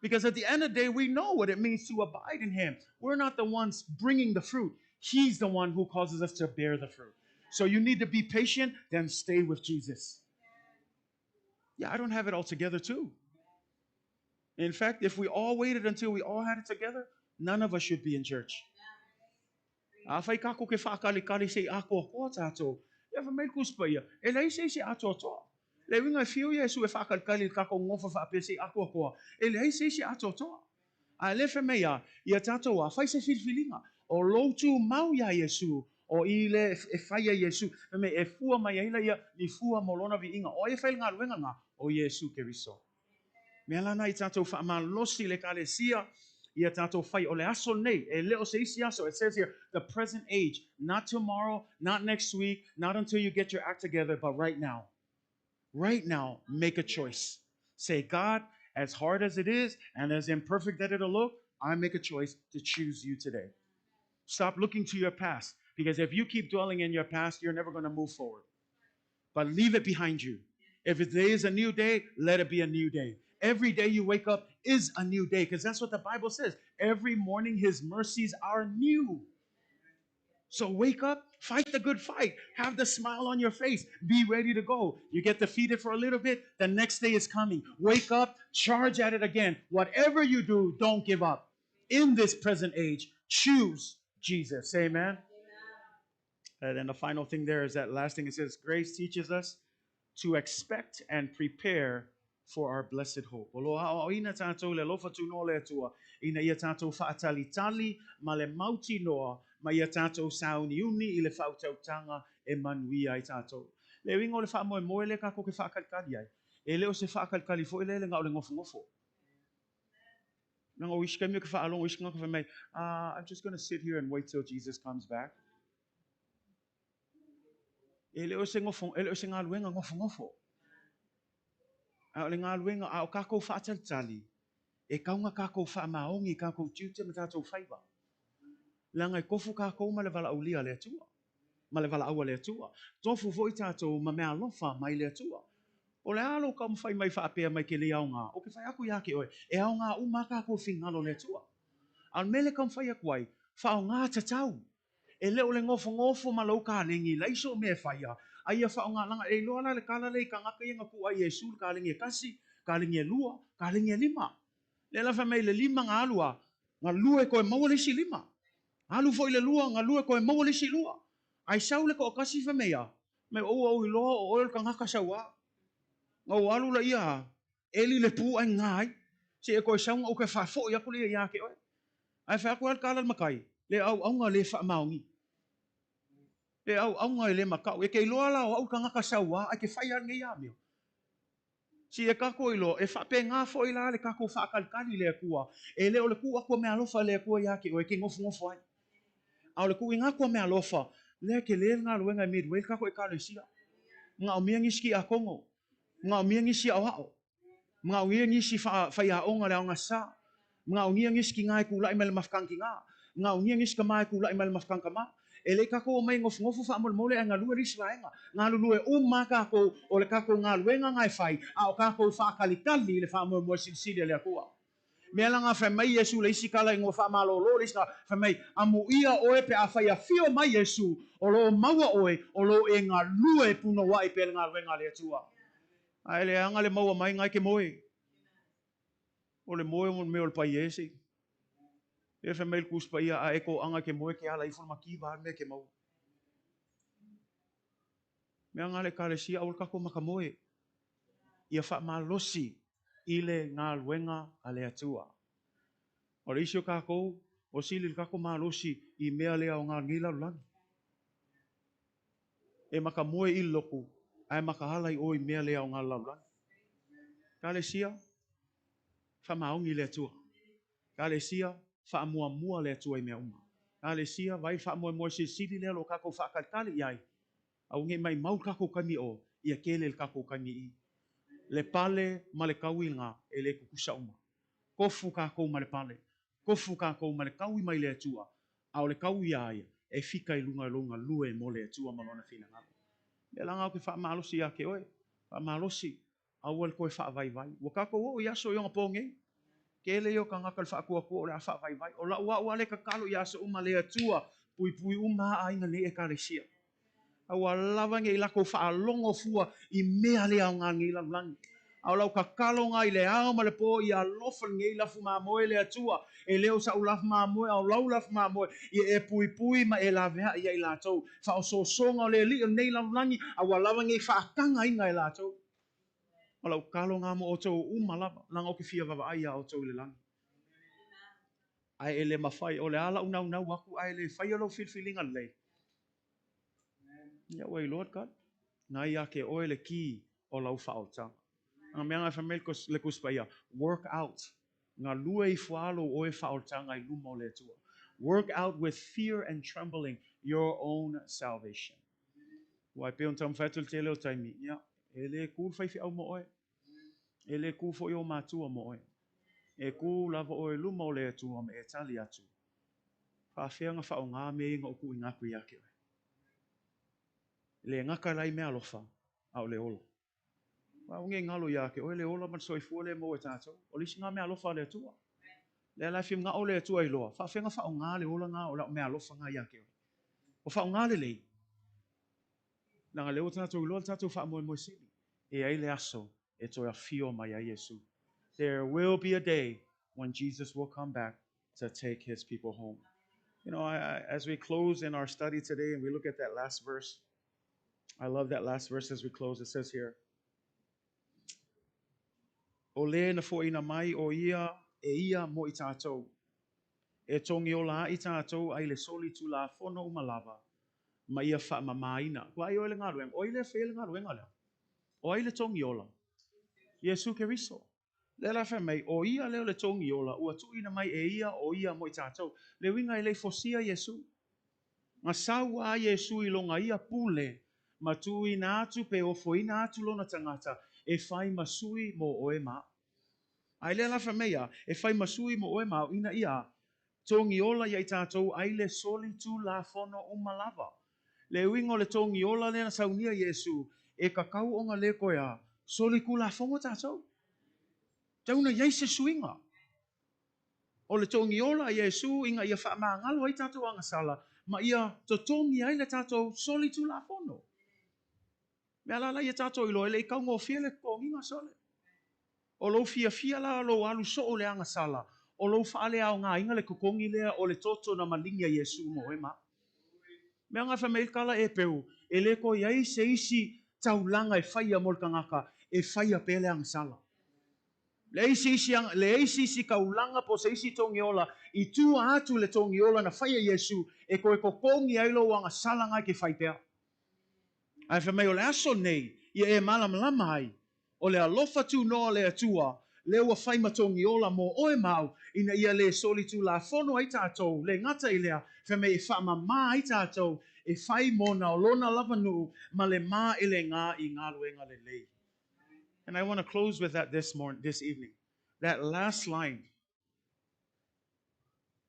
A: Because at the end of the day, we know what it means to abide in Him. We're not the ones bringing the fruit. He's the one who causes us to bear the fruit. So you need to be patient, then stay with Jesus. Yeah, I don't have it all together too. In fact, if we all waited until we all had it together, none of us should be in church. Afai kākou ke faakalikali se i ākoakoa tātou, ia fai mai le Tusi Paia, e leai se isi e atoatoa. Le uiga e fiu Iesu e faakalikali i le tatou gofa faapea se i ākoakoa, e leai se isi e atoatoa. A e le fai mai a, ia tatou a, fai se filifiliga, o lou tumau iā Iesu, o i le e fai ai Iesu, fai mai e fua mai ai laia ni fua mo lona viiga. O ai e fai le galuega lena? O Iesu Keriso. Mea lana i tatou faamalosi i le Ekalesia, Ia tatou fai, o le aso lenei, e le o se isi aso. It says here, the present age, not tomorrow, not next week, not until you get your act together, but right now. Right now, make a choice. Say, God, as hard as it is and as imperfect that it'll look, I make a choice to choose you today. Stop looking to your past, because if you keep dwelling in your past, you're never going to move forward. But leave it behind you. If today is a new day, let it be a new day. Every day you wake up is a new day, because that's what the Bible says. Every morning his mercies are new. So wake up, fight the good fight, have the smile on your face, be ready to go. You get defeated for a little bit, the next day is coming. Wake up, charge at it again. Whatever you do, don't give up. In this present age, choose Jesus. Amen. And then the final thing there is that last thing it says, grace teaches us to expect and prepare for our blessed hope. O lo aoaoina tātou le alofa tunoa o le Atua, ina ia tātou faatalitali ma le mautinoa ma ia tātou sauniuni i le faautautaga e manuia ai tātou. Le uiga o le faamoemoe lea kākou ke faakalikali ai, e le o se faakalikali foi lea le na o le gofogofo. Leaga o isi taimi ou te faalogo i isi tagata fai mai, ah, I'm just gonna sit here and wait till Jesus comes back. E le o se gofo, e le o se galuega gofogofo. A o le galuega, a o kākou faatalitali, e kauga kākou faamaoni i kākou tiute ma tātou faiva. Leaga e tofu kākou ma le valaaulia a le Atua, ma le valaau a le Atua. Tofu foi tātou ma meaalofa mai le Atua. O le a lou taumafai mai faapea mai ke le aoga, ou ke fai aku iā ke oe, e aoga uma a kākou finagalo o le Atua. A o le mea lea e taumafai atu ai, faaaoga tatau. E le o le gofogofo ma lou kalegi, leai so o mea e faia, a ia faaaoga laga e iloa la le kala lea i kagaka ia na kūʻai Iesu le kalegi e kasi, kalegi e lua, kalegi e lima. Lea la fai mai le lima na alu a, galue toe maua le isi lima. Alu foi le lua, galue toe maua le isi lua. Ae sau le toatasi fai mai a, mai ua ou iloa o oe o le tagata sauā. Na ou alu laia a, eli le pu ae gā ai. Se e toe sau na ou toe faafoi atu laia ia te oe. Ae fai atu ai le tala a le matai, le auauna le faamaoni. Le auauna e le makau. E te iloa la o au le tagata sauā ae te fai a lenei amio. Si e kākou iloa, e faapena foi la le kākou faatalitali i le Atua, e le o le kū aku a meaalofa e le Atua iā te oe e ke nofonofo ai. A o le kuʻuina aku a meaalofa, lea ke lē le galuega e Midway le kākou ʻEkalesia. Manaʻomia nisi kiʻakono, manaʻomia nisi aʻoaʻo, manaʻomia nisi faiaoga le aoga sa, manaʻomia nisi kinā e kulaʻi mai le mafakani kinā, manaʻomia nisi kamā e kulaʻi mai le mafakani kamā. E le kākou omai nofonofo faamolemole ae galue le isi vaega. Galulue uma a kākou o le kākou galuega na e fai, a o kākou faatalitali i le faamoemoe silisili a le Atua. Mea la na fai mai Iesu le isi kala igoa faamalōlō le isi na fai mai, Amuia oe pe afai afio mai Iesu, o loo maua oe, o loo e galue punouai pea le galuega a le Atua. Ae leaga le maua mai na e ke moe. O le moe o le mea o le paia ese. E fai mai le Tusi Paia, a e toaga e ke moe ke ala ifo le mativa a le mea ke maua. Mea nga le Ekalesia, aua le tatou makamoe, ia faamalosi i le galuega a le Atua. O le isi o tatou, ua sili le tatou malosi i mea le aoga lenei lalolagi. E makamoe i le lotu, ae makaala i o i mea le aoga le lalolagi. Ekalesia, faamaoni i le Atua. Ekalesia, faamuamua le Atua i mea uma. Ekalesia, vaai le faamoemoe silisili lea o lo o tatou faatalitali i ai, aua ne i maimau le tatou taimi i o, ia tele le tatou taimi i i. Le pale ma le tauiga e le tutusa uma. Tofu tatou ma le pale, tofu tatou ma le taui mai le Atua, a o le tau iā ia, e fika i luga o lou galue mo le Atua ma Lona finagalo. Mea la na ou te faamalosi iā te oe, faamalosi, aua le toe faavaivai. Ua tatou oo i aso i onapo nei, tele ia o tagata le faatuatua o le a faavaivai. O lau au lava lea e tatalo i aso uma, le Atua, puipui uma a aiga nei Ekalesia. Aua lava ne i latou faalogo fua i mea le aoga lenei lalolagi. A o lau tatalo na i le ao ma le po, ia alofa lenei lafu mamoe le Atua, e le o sa'u lafu mamoe, a o lau lafu mamoe, ia e puipui ma e laveaʻi ia i latou. Faaosoosoga o le alii o lenei lalolagi, aua lava ne i faatagaina e latou. O lau tatalo na mo outou uma lava, leaga ou te fia vaavaai iā outou i le lagi. Ae e le mafai, o le a la'u naunau aku ae le faia lou filifiliga lelei. Ia ua iloa le tali. Na iā te oe le kī o lau faaolataga. A mea na fai mai le Tusi Paia, work out. Galue ifo lava lou oe faaolataga i luma o le Atua. Work out with fear and trembling your own salvation. Aua e pei ona taumafai atu i le tele o taimi, ia, e le kū le faifeau mo oe. E le kū foi ou matua mo oe. E kū lava oe i luma o le Atua ma e tali atu, Faafefea ona faaaoga mea ia na ou tuuina atu ia te oe? E le gata la i meaalofa, a o le ola. Aua ne i galo ia te oe le ola ma le soifua lea e maua e tatou. O le isi lena meaalofa a le Atua. Lea la e fia manao le Atua e iloa, faafefea ona faaaoga le ola lena o lau meaalofa lena ia te oe. Ua faaaoga lelei. Leaga lea ua tatou iloa le tatou faamoemoe sili. E i ai le aso e toe afio mai ai Iesu. There will be a day when Jesus will come back to take his people home. You know, I, as we close in our study today and we look at that last verse, I love that last verse as we close. It says here, O le na foʻina mai o ia e ia mo i tatou, e togiola aʻi tatou ai le soli tulafono uma lava, ma ia faamamaina. Ua ai oe le galuega, o ai lea e faia le galuega lea? O ai le togiola? Iesu Keriso. Lea la fai mai, o ia lea o le togiola, ua tuuina mai e ia o ia mo i tatou. Le uiga e le i fosia Iesu. Na sau a Iesu i lona ia pule ma tuuina atu pe ofoina atu lona tagata e fai ma sui mo oe ma au. A i lea la fai mai ia, e fai ma sui mo oe ma au ina ia togiola ia i tatou ai le soli tulafono uma lava. Le uiga o le togiola lea na saunia Iesu, e tatau ona le toe a soli tulafono tatou. Tau na iai se suiga. O le togiola a Iesu ina ia faamagalo ai tatou agasala ma ia totogi ai le tatou soli tulafono. Mea la la ia tatou iloa e le i taugofie le totogiga sole. O lou fiafia la o lou alu soo i le agasala, o lou faaleaogaina le totogi lea o le toto na maligi a Iesu mo oe ma au. Mea na fai mai ai le tala Epeu, e le toe i ai se isi taulaga e faia mo le tagata e faia pea le agasala. Leai se isi, leai se isi taulaga po o se isi togiola i tua atu i le togiola na faia Iesu e toe totogi ai lou agasala na e te fai pea. Ae fai mai o le aso nei ia e malamalama ai, o le alofa tunoa o le Atua lea ua fai ma togiola mo oe ma au ina ia le solitulafono ai tatou, le gata i lea, fai mai e faamama ai tatou e fai mona o lona lava nuu ma le maelega i galuega lelei. And I want to close with that this morning, this evening. That last line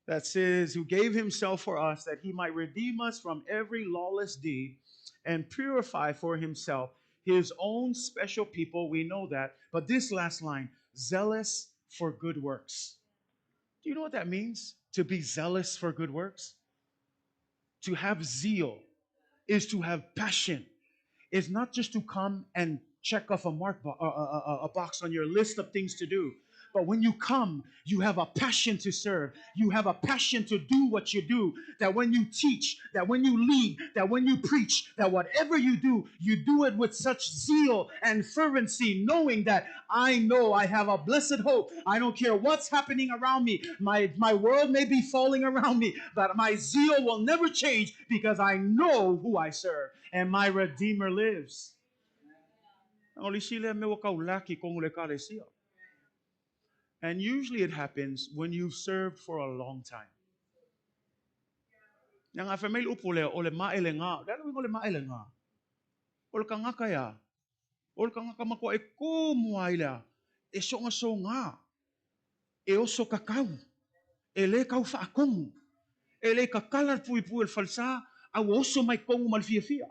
A: that says, Who gave himself for us that he might redeem us from every lawless deed and purify for himself his own special people. We know that. But this last line, zealous for good works. Do you know what that means? To be zealous for good works? To have zeal is to have passion. It's not just to come and check off a mark bo- a, a, a box on your list of things to do. But when you come, you have a passion to serve. You have a passion to do what you do. That when you teach, that when you lead, that when you preach, that whatever you do, you do it with such zeal and fervency, knowing that I know I have a blessed hope. I don't care what's happening around me. My, my world may be falling around me, but my zeal will never change because I know who I serve and my Redeemer lives. O le isi lea mea ua tau lack i totonu o le Ekalesia. And usually it happens when you've served for a long time. Leaga a fai mai le upu lea, o le maelega. O le a le uiga o le maelega? O le tagata ea? O le tagata matua e tumu lava i le a? E sogasoga, e oso tatau, e le tau faatonu, e le tatala le puipui o le falesa, a ua oso mai totonu ma le fiafia.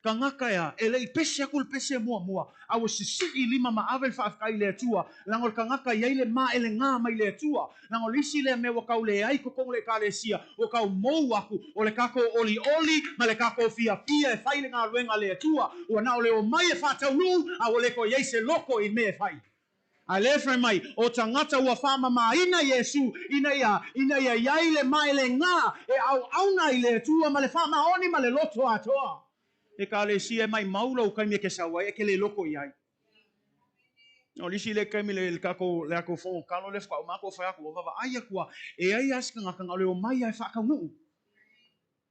A: Tagata ea, e le i pese atu le pese muamua, a ua sisii lima ma ave le faafetai i le Atua, leaga o le tagata e i ai le maelega mai le Atua. Leaga o le isi lea mea ua tau leai totonu o le Ekalesia, ua tau mou aku, o le tatou olioli ma le tatou fiafia e fai le galuega a le Atua, ua na o le omai e faataunuu, a ua le toe i ai se loko i mea e fai. A lea fai mai, o tagata ua faamamaina Iesu ina ia, ina ia i ai le maelega e auauna i le Atua ma le faamaoni ma le loto atoa. Ekalesia e maimau lou taimi e ke sau ai, e ke le loko i ai. O le isi lea taimi le tatou le atou fono talo lea faatoa uma atu fai atu ua vaavaai atu a e ai lava se tagata na o le omai lava e faataunuu.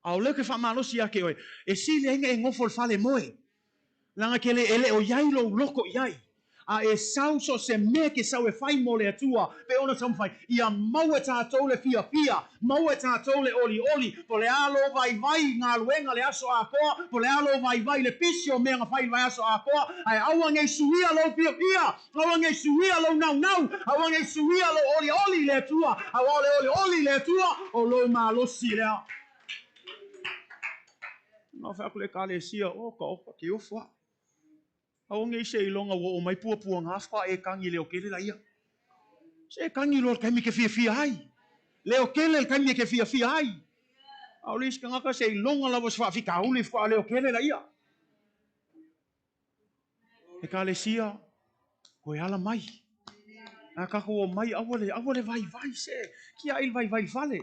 A: A o lea ou te faamalosi ia te oe, e sili ai ona e nofo i le fale moe, leaga ke le, e le o i ai lou loko i ai. A e sau so o se mea e ke sau e fai mo le Atua, pe ona taumafai, ia maua e tatou le fiafia, maua e tatou le olioli, po o le a lou vaivai i galuega le aso atoa, po o le a lou vaivai i le pisi o mea na fai i le vaiaso atoa, ae aua nei suia lou fiafia, aua nei suia lou naunau, aua nei suia lou olioli i le Atua, aua o le olioli i le Atua, o lou malosi lea. Na fai atu le Ekalesia, oka oka, ke ofo a'u. Aua nei seiloga ua oo mai puapuaga faatoa e tagi leo tele laia. Se e tagi loa i le taimi e te fiafia ai. Leo tele le taimi e te fiafia ai. A o le isi tagata seiloga lava o se faafitauli faatoa leo tele laia. Ekalesia, toe ala mai. A tatou omai, aua le, aua le vaivai se, kiai le vaivai i le fale.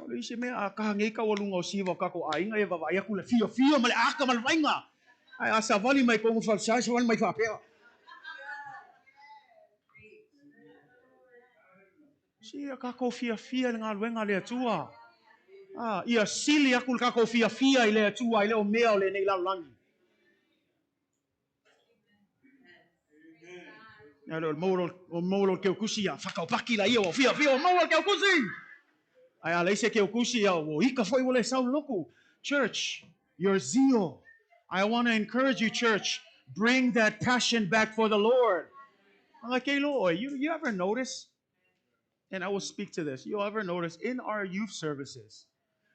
A: O le isi mea, a taha nei taualuga o siva o tatou aiga, ia vaavaai atu le fiafia ma le ata ma le vaiga. Ae a savali mai totonu falesa, e savali mai faapea. Sia tatou fiafia i le galuega a le Atua. A, ia sili atu le tatou fiafia i le Atua i le o mea o lenei lalolagi. Ia le maua o maua lo keukusi ia whakaupaki la ia o fia fia o maua le keukusi. Ai a leise keukusi ia o ika foi ua le sau loku. Church, your zeal. I want to encourage you, church, bring that passion back for the Lord. Anga kei lo oe, you ever notice? And I will speak to this. You ever notice in our youth services,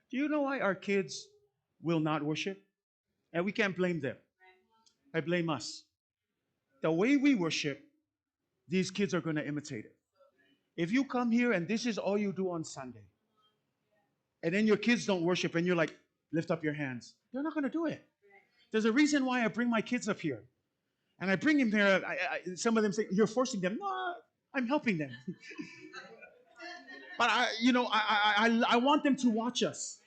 A: do you know why our kids will not worship? And we can't blame them. I blame us. The way we worship, these kids are going to imitate it. If you come here and this is all you do on Sunday, and then your kids don't worship and you're like, lift up your hands, they're not going to do it. There's a reason why I bring my kids up here. And I bring them here, some of them say, you're forcing them. No, I'm helping them. But I want them to watch us.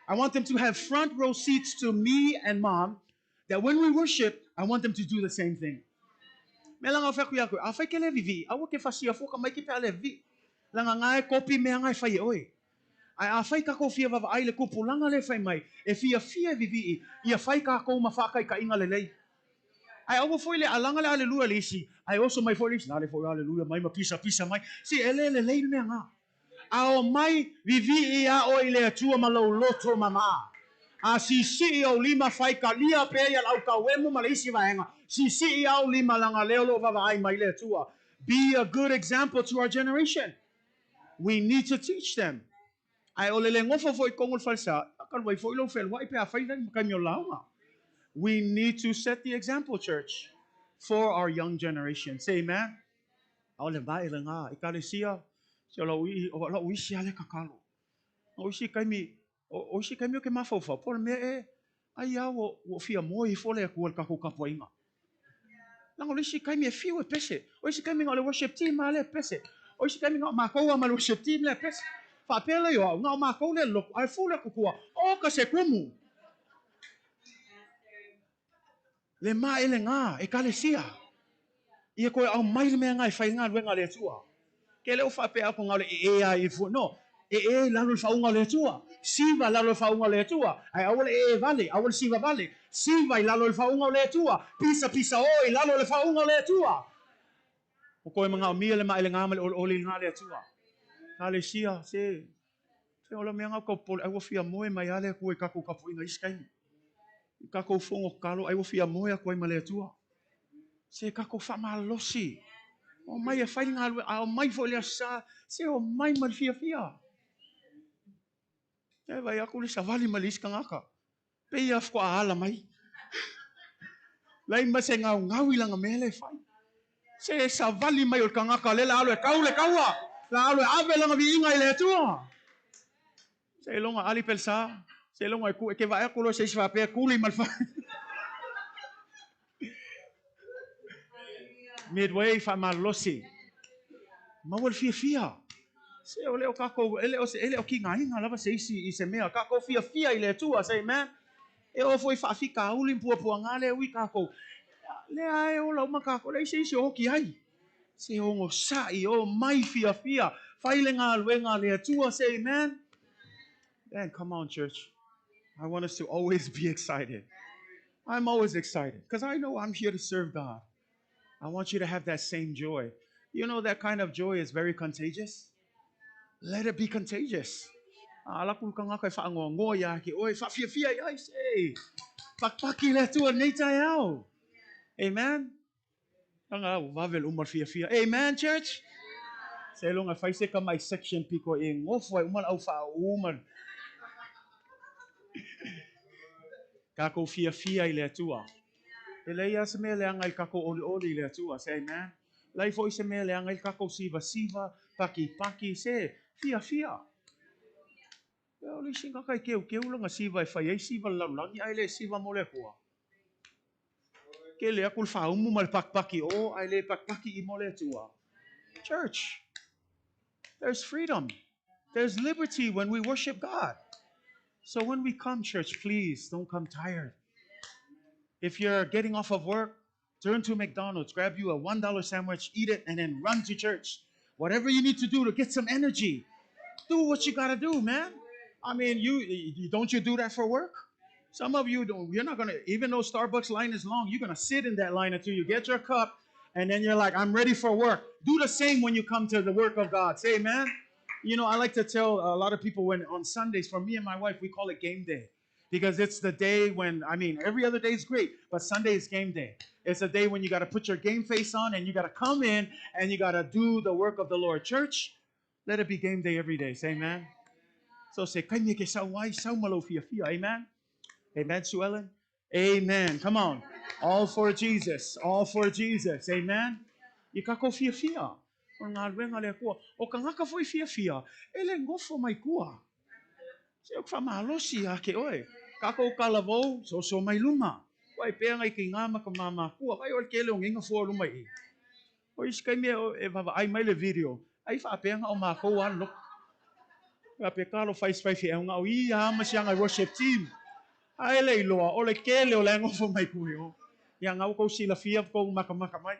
A: I want them to have front row seats to me and mom, that when we worship, I want them to do the same thing. Me langa whai aku ia koe, a whai ke le vivi, aua ke whasia fōka mai ke pea le vivi. Langa ngā e kopi mea ngā e whai e oe. Ai a whai kako fia wawa ai le kupu langa le whai mai, e fia fia vivi i, ia whai kākou ma whākai ka inga le lei. Ai aua foi le alanga le aleluia le isi, ai oso mai foi le isi, nā le foi aleluia mai ma pisa pisa mai. Si e le le lei le mea ngā. A omai vivii a oe i le Atua ma lou loto mama. A siisii ou lima fai kalia pea ia lau tauemu ma le isi vaega, siisii au lima langa lea o loo vavaai mai le Atua. Be a good example to our generation. We need to teach them. Ae o le le gofo foi i totonu o le falesa, a talu ai foi lou fealuai pe afai le taimi o le lauga. We need to set the example, church, for our young generation. Say amen. A o le vae lena, Ekalesia, se o lau, o lau isi a le kakalo. O isi taimi, o isi taimi o ke mafaufau, po o le mea e, ai a ua, ua fia moe ifo le Atua i le tatou tapuaiga. Leaga o le isi taimi e fiu e pese. O isi taimi na o le worship team lava lea e pese. O isi taimi na o matou lava ma le worship team lea e pese. Faapea lea o au, na o matou lea e lotu, ae fule atu tua, oka se kumu. Le maelega, Ekalesia. Ia koe aumai le mea nga e fai ai galuega a le Atua. Ke le o faapea aku nga o le ee a ifo, no. Ee i lalo i le faauga o le Atua. Siva i lalo i le faauga o le Atua. Ae aua le ee vale, aua le siva vale. Siva i lalo i le faauga o le Atua. Pisa pisa o i lalo i le faauga o le Atua. O koe manaomia le maelega ma le olioli i nga le Atua. Ekalesia, se Se o le mea nga kau popole ai ua fia moe mai a le Atua i kakou tapuaiga i isi taimi. I kakou fono tatalo ai ua fia moe atu ai ma le Atua. Se kakou faamalosi. Omai e fai le galuega, a omai foi le Aso Sa, se omai ma le fiafia. E vaai atu le savali ma le isi tagata. Pei ia faatoa ala mai. Lai ma se gaugau i lana mea lea e fai. Se savali mai o le tagata lea la alu e kau le kaua. La alu e ave lana viiga i le Atua. Seiloga ali pe le sa. Seiloga e ku e ke vaai atu loa se isi faapea kuli ma le fa. Midway faamalolosi. Maua le fiafia. Se o le o kākou, e le o, e le o kigaina lava se isi i se mea. Kākou fiafia i le Atua, say amen. E oo foi faafitauli ma puapuaga lea ui kākou. Lea e ola uma kākou, leai se isi o oki ai. Se ogosaʻi, o mai fiafia, fai le galuega a le Atua, say amen. Man, come on, church. I want us to always be excited. I'm always excited because I know I'm here to serve God. I want you to have that same joy. You know that kind of joy is very contagious? Let it be contagious. Ala ku ka ngaka e whaangoa ia ke oe, whaafiafia i ai se. Pakpaki le Atua nei taeao. Amen. Anga au vave le uma fiafia. Amen, church. Se longa fai se ka mai section piko e ngofo ai uma au wha uma. Kako fiafia i le Atua. E leai lava se mea leaga i le takou olioli i le Atua. Say amen. Leai foi se mea leaga i le takou sivasiva, pakipaki, se fiafia. Ia, o le isi tagata e keukeu lana siva e fai ai siva le lalolagi, ae le siva mo le Atua. Kele atu le faaumu ma le pakipaki o, ae le pakipaki i mo le Atua. Church, there's freedom. There's liberty when we worship God. So when we come, church, please don't come tired. If you're getting off of work, turn to McDonald's, grab you a $1 sandwich, eat it, and then run to church. Whatever you need to do to get some energy, do what you got to do, man. I mean, you don't you do that for work? Some of you don't. You're not going to, even though Starbucks line is long, you're going to sit in that line until you get your cup, and then you're like, I'm ready for work. Do the same when you come to the work of God. Say amen. You know, I like to tell a lot of people when on Sundays, for me and my wife, we call it game day. Because it's the day when, I mean, every other day is great, but Sunday is game day. It's a day when you got to put your game face on and you got to come in and you got to do the work of the Lord. Church, let it be game day every day. Say amen. So say, kai ke sau ai, sau malo fia fia. Amen. Amen, Sue Ellen. Amen. Come on. All for Jesus. All for Jesus. Amen. I kako fia fia. O ngā ruenga le kua. O ka ngaka foi fia fia. E le ngofo mai kua. Se o whamalosi a ke oe. Kako kalavou, so so mai luma. Wai pea ngai ki ngā maka māmā kua. Vai o ke le o nginga fua luma i. O isi kai mea e wawa ai mai le video. Ai whaapeanga o mākou an loko. Ka pe kalo whai swai fi au ngau i a ma sianga worship team. Ai le iloa, o le kele o le ngofo mai kui o. Ia ngau kou sila fia kou maka maka mai.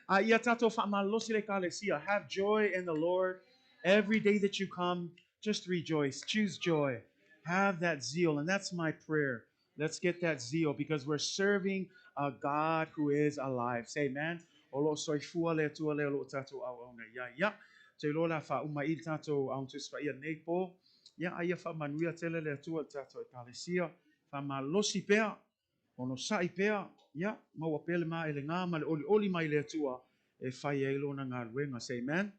A: A ia tatou whaamalosi le kalesia. Have joy in the Lord. Every day that you come, just rejoice. Choose joy. Have that zeal. And that's my prayer. Let's get that zeal because we're serving a God who is alive. Say amen. O lo soifua le Atua le o lo tatou au au nei. Ia, ia. Te lola wha uma i tatou au tuspa ia nei po. Ia, aia wha manuia tele le Atua le tatou e kalesia. Wha malosi pea. Ono sa'i pea. Ia, maua pele ma ele ngā ma le oli oli mai le Atua. E whai e lona ngā ruenga. Say amen.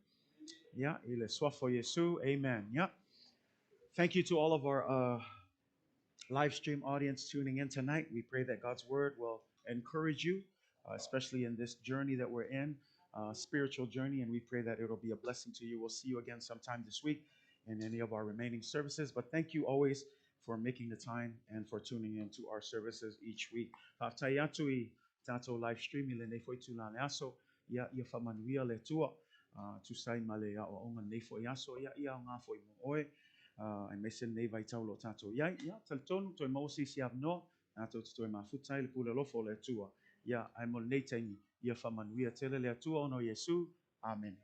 A: Ia, i le suafa o Iesu. Amen. Ia. Thank you to all of our live stream audience tuning in tonight. We pray that God's word will encourage you, especially in this journey that we're in, spiritual journey, and we pray that it'll be a blessing to you. We'll see you again sometime this week in any of our remaining services. But thank you always for making the time and for tuning in to our services each week. Faafetai atu i tatou live stream i lenei foi tula le aso, ia ia whamanuia le Atua, tusai ma le aoaoga lenei foi aso, ia ia ngā foi mo oe, ai mai se nei vai taulo tatou iai, ia talitonu toe maua se isi avanoa, tatou te toe mafuta ai le pule alofa o le Atua. Ia ai mo lenei taimi, ia whamanuia tele le Atua ona o Iesu. Amen.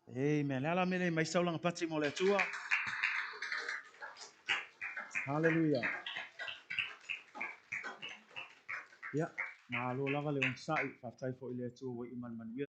A: Amen. Le ala mele mai saulanga pati mo le Atua. Hallelujah. Ia, malo lava le onosai, faafetai foi i le Atua ua iu ma le manuia.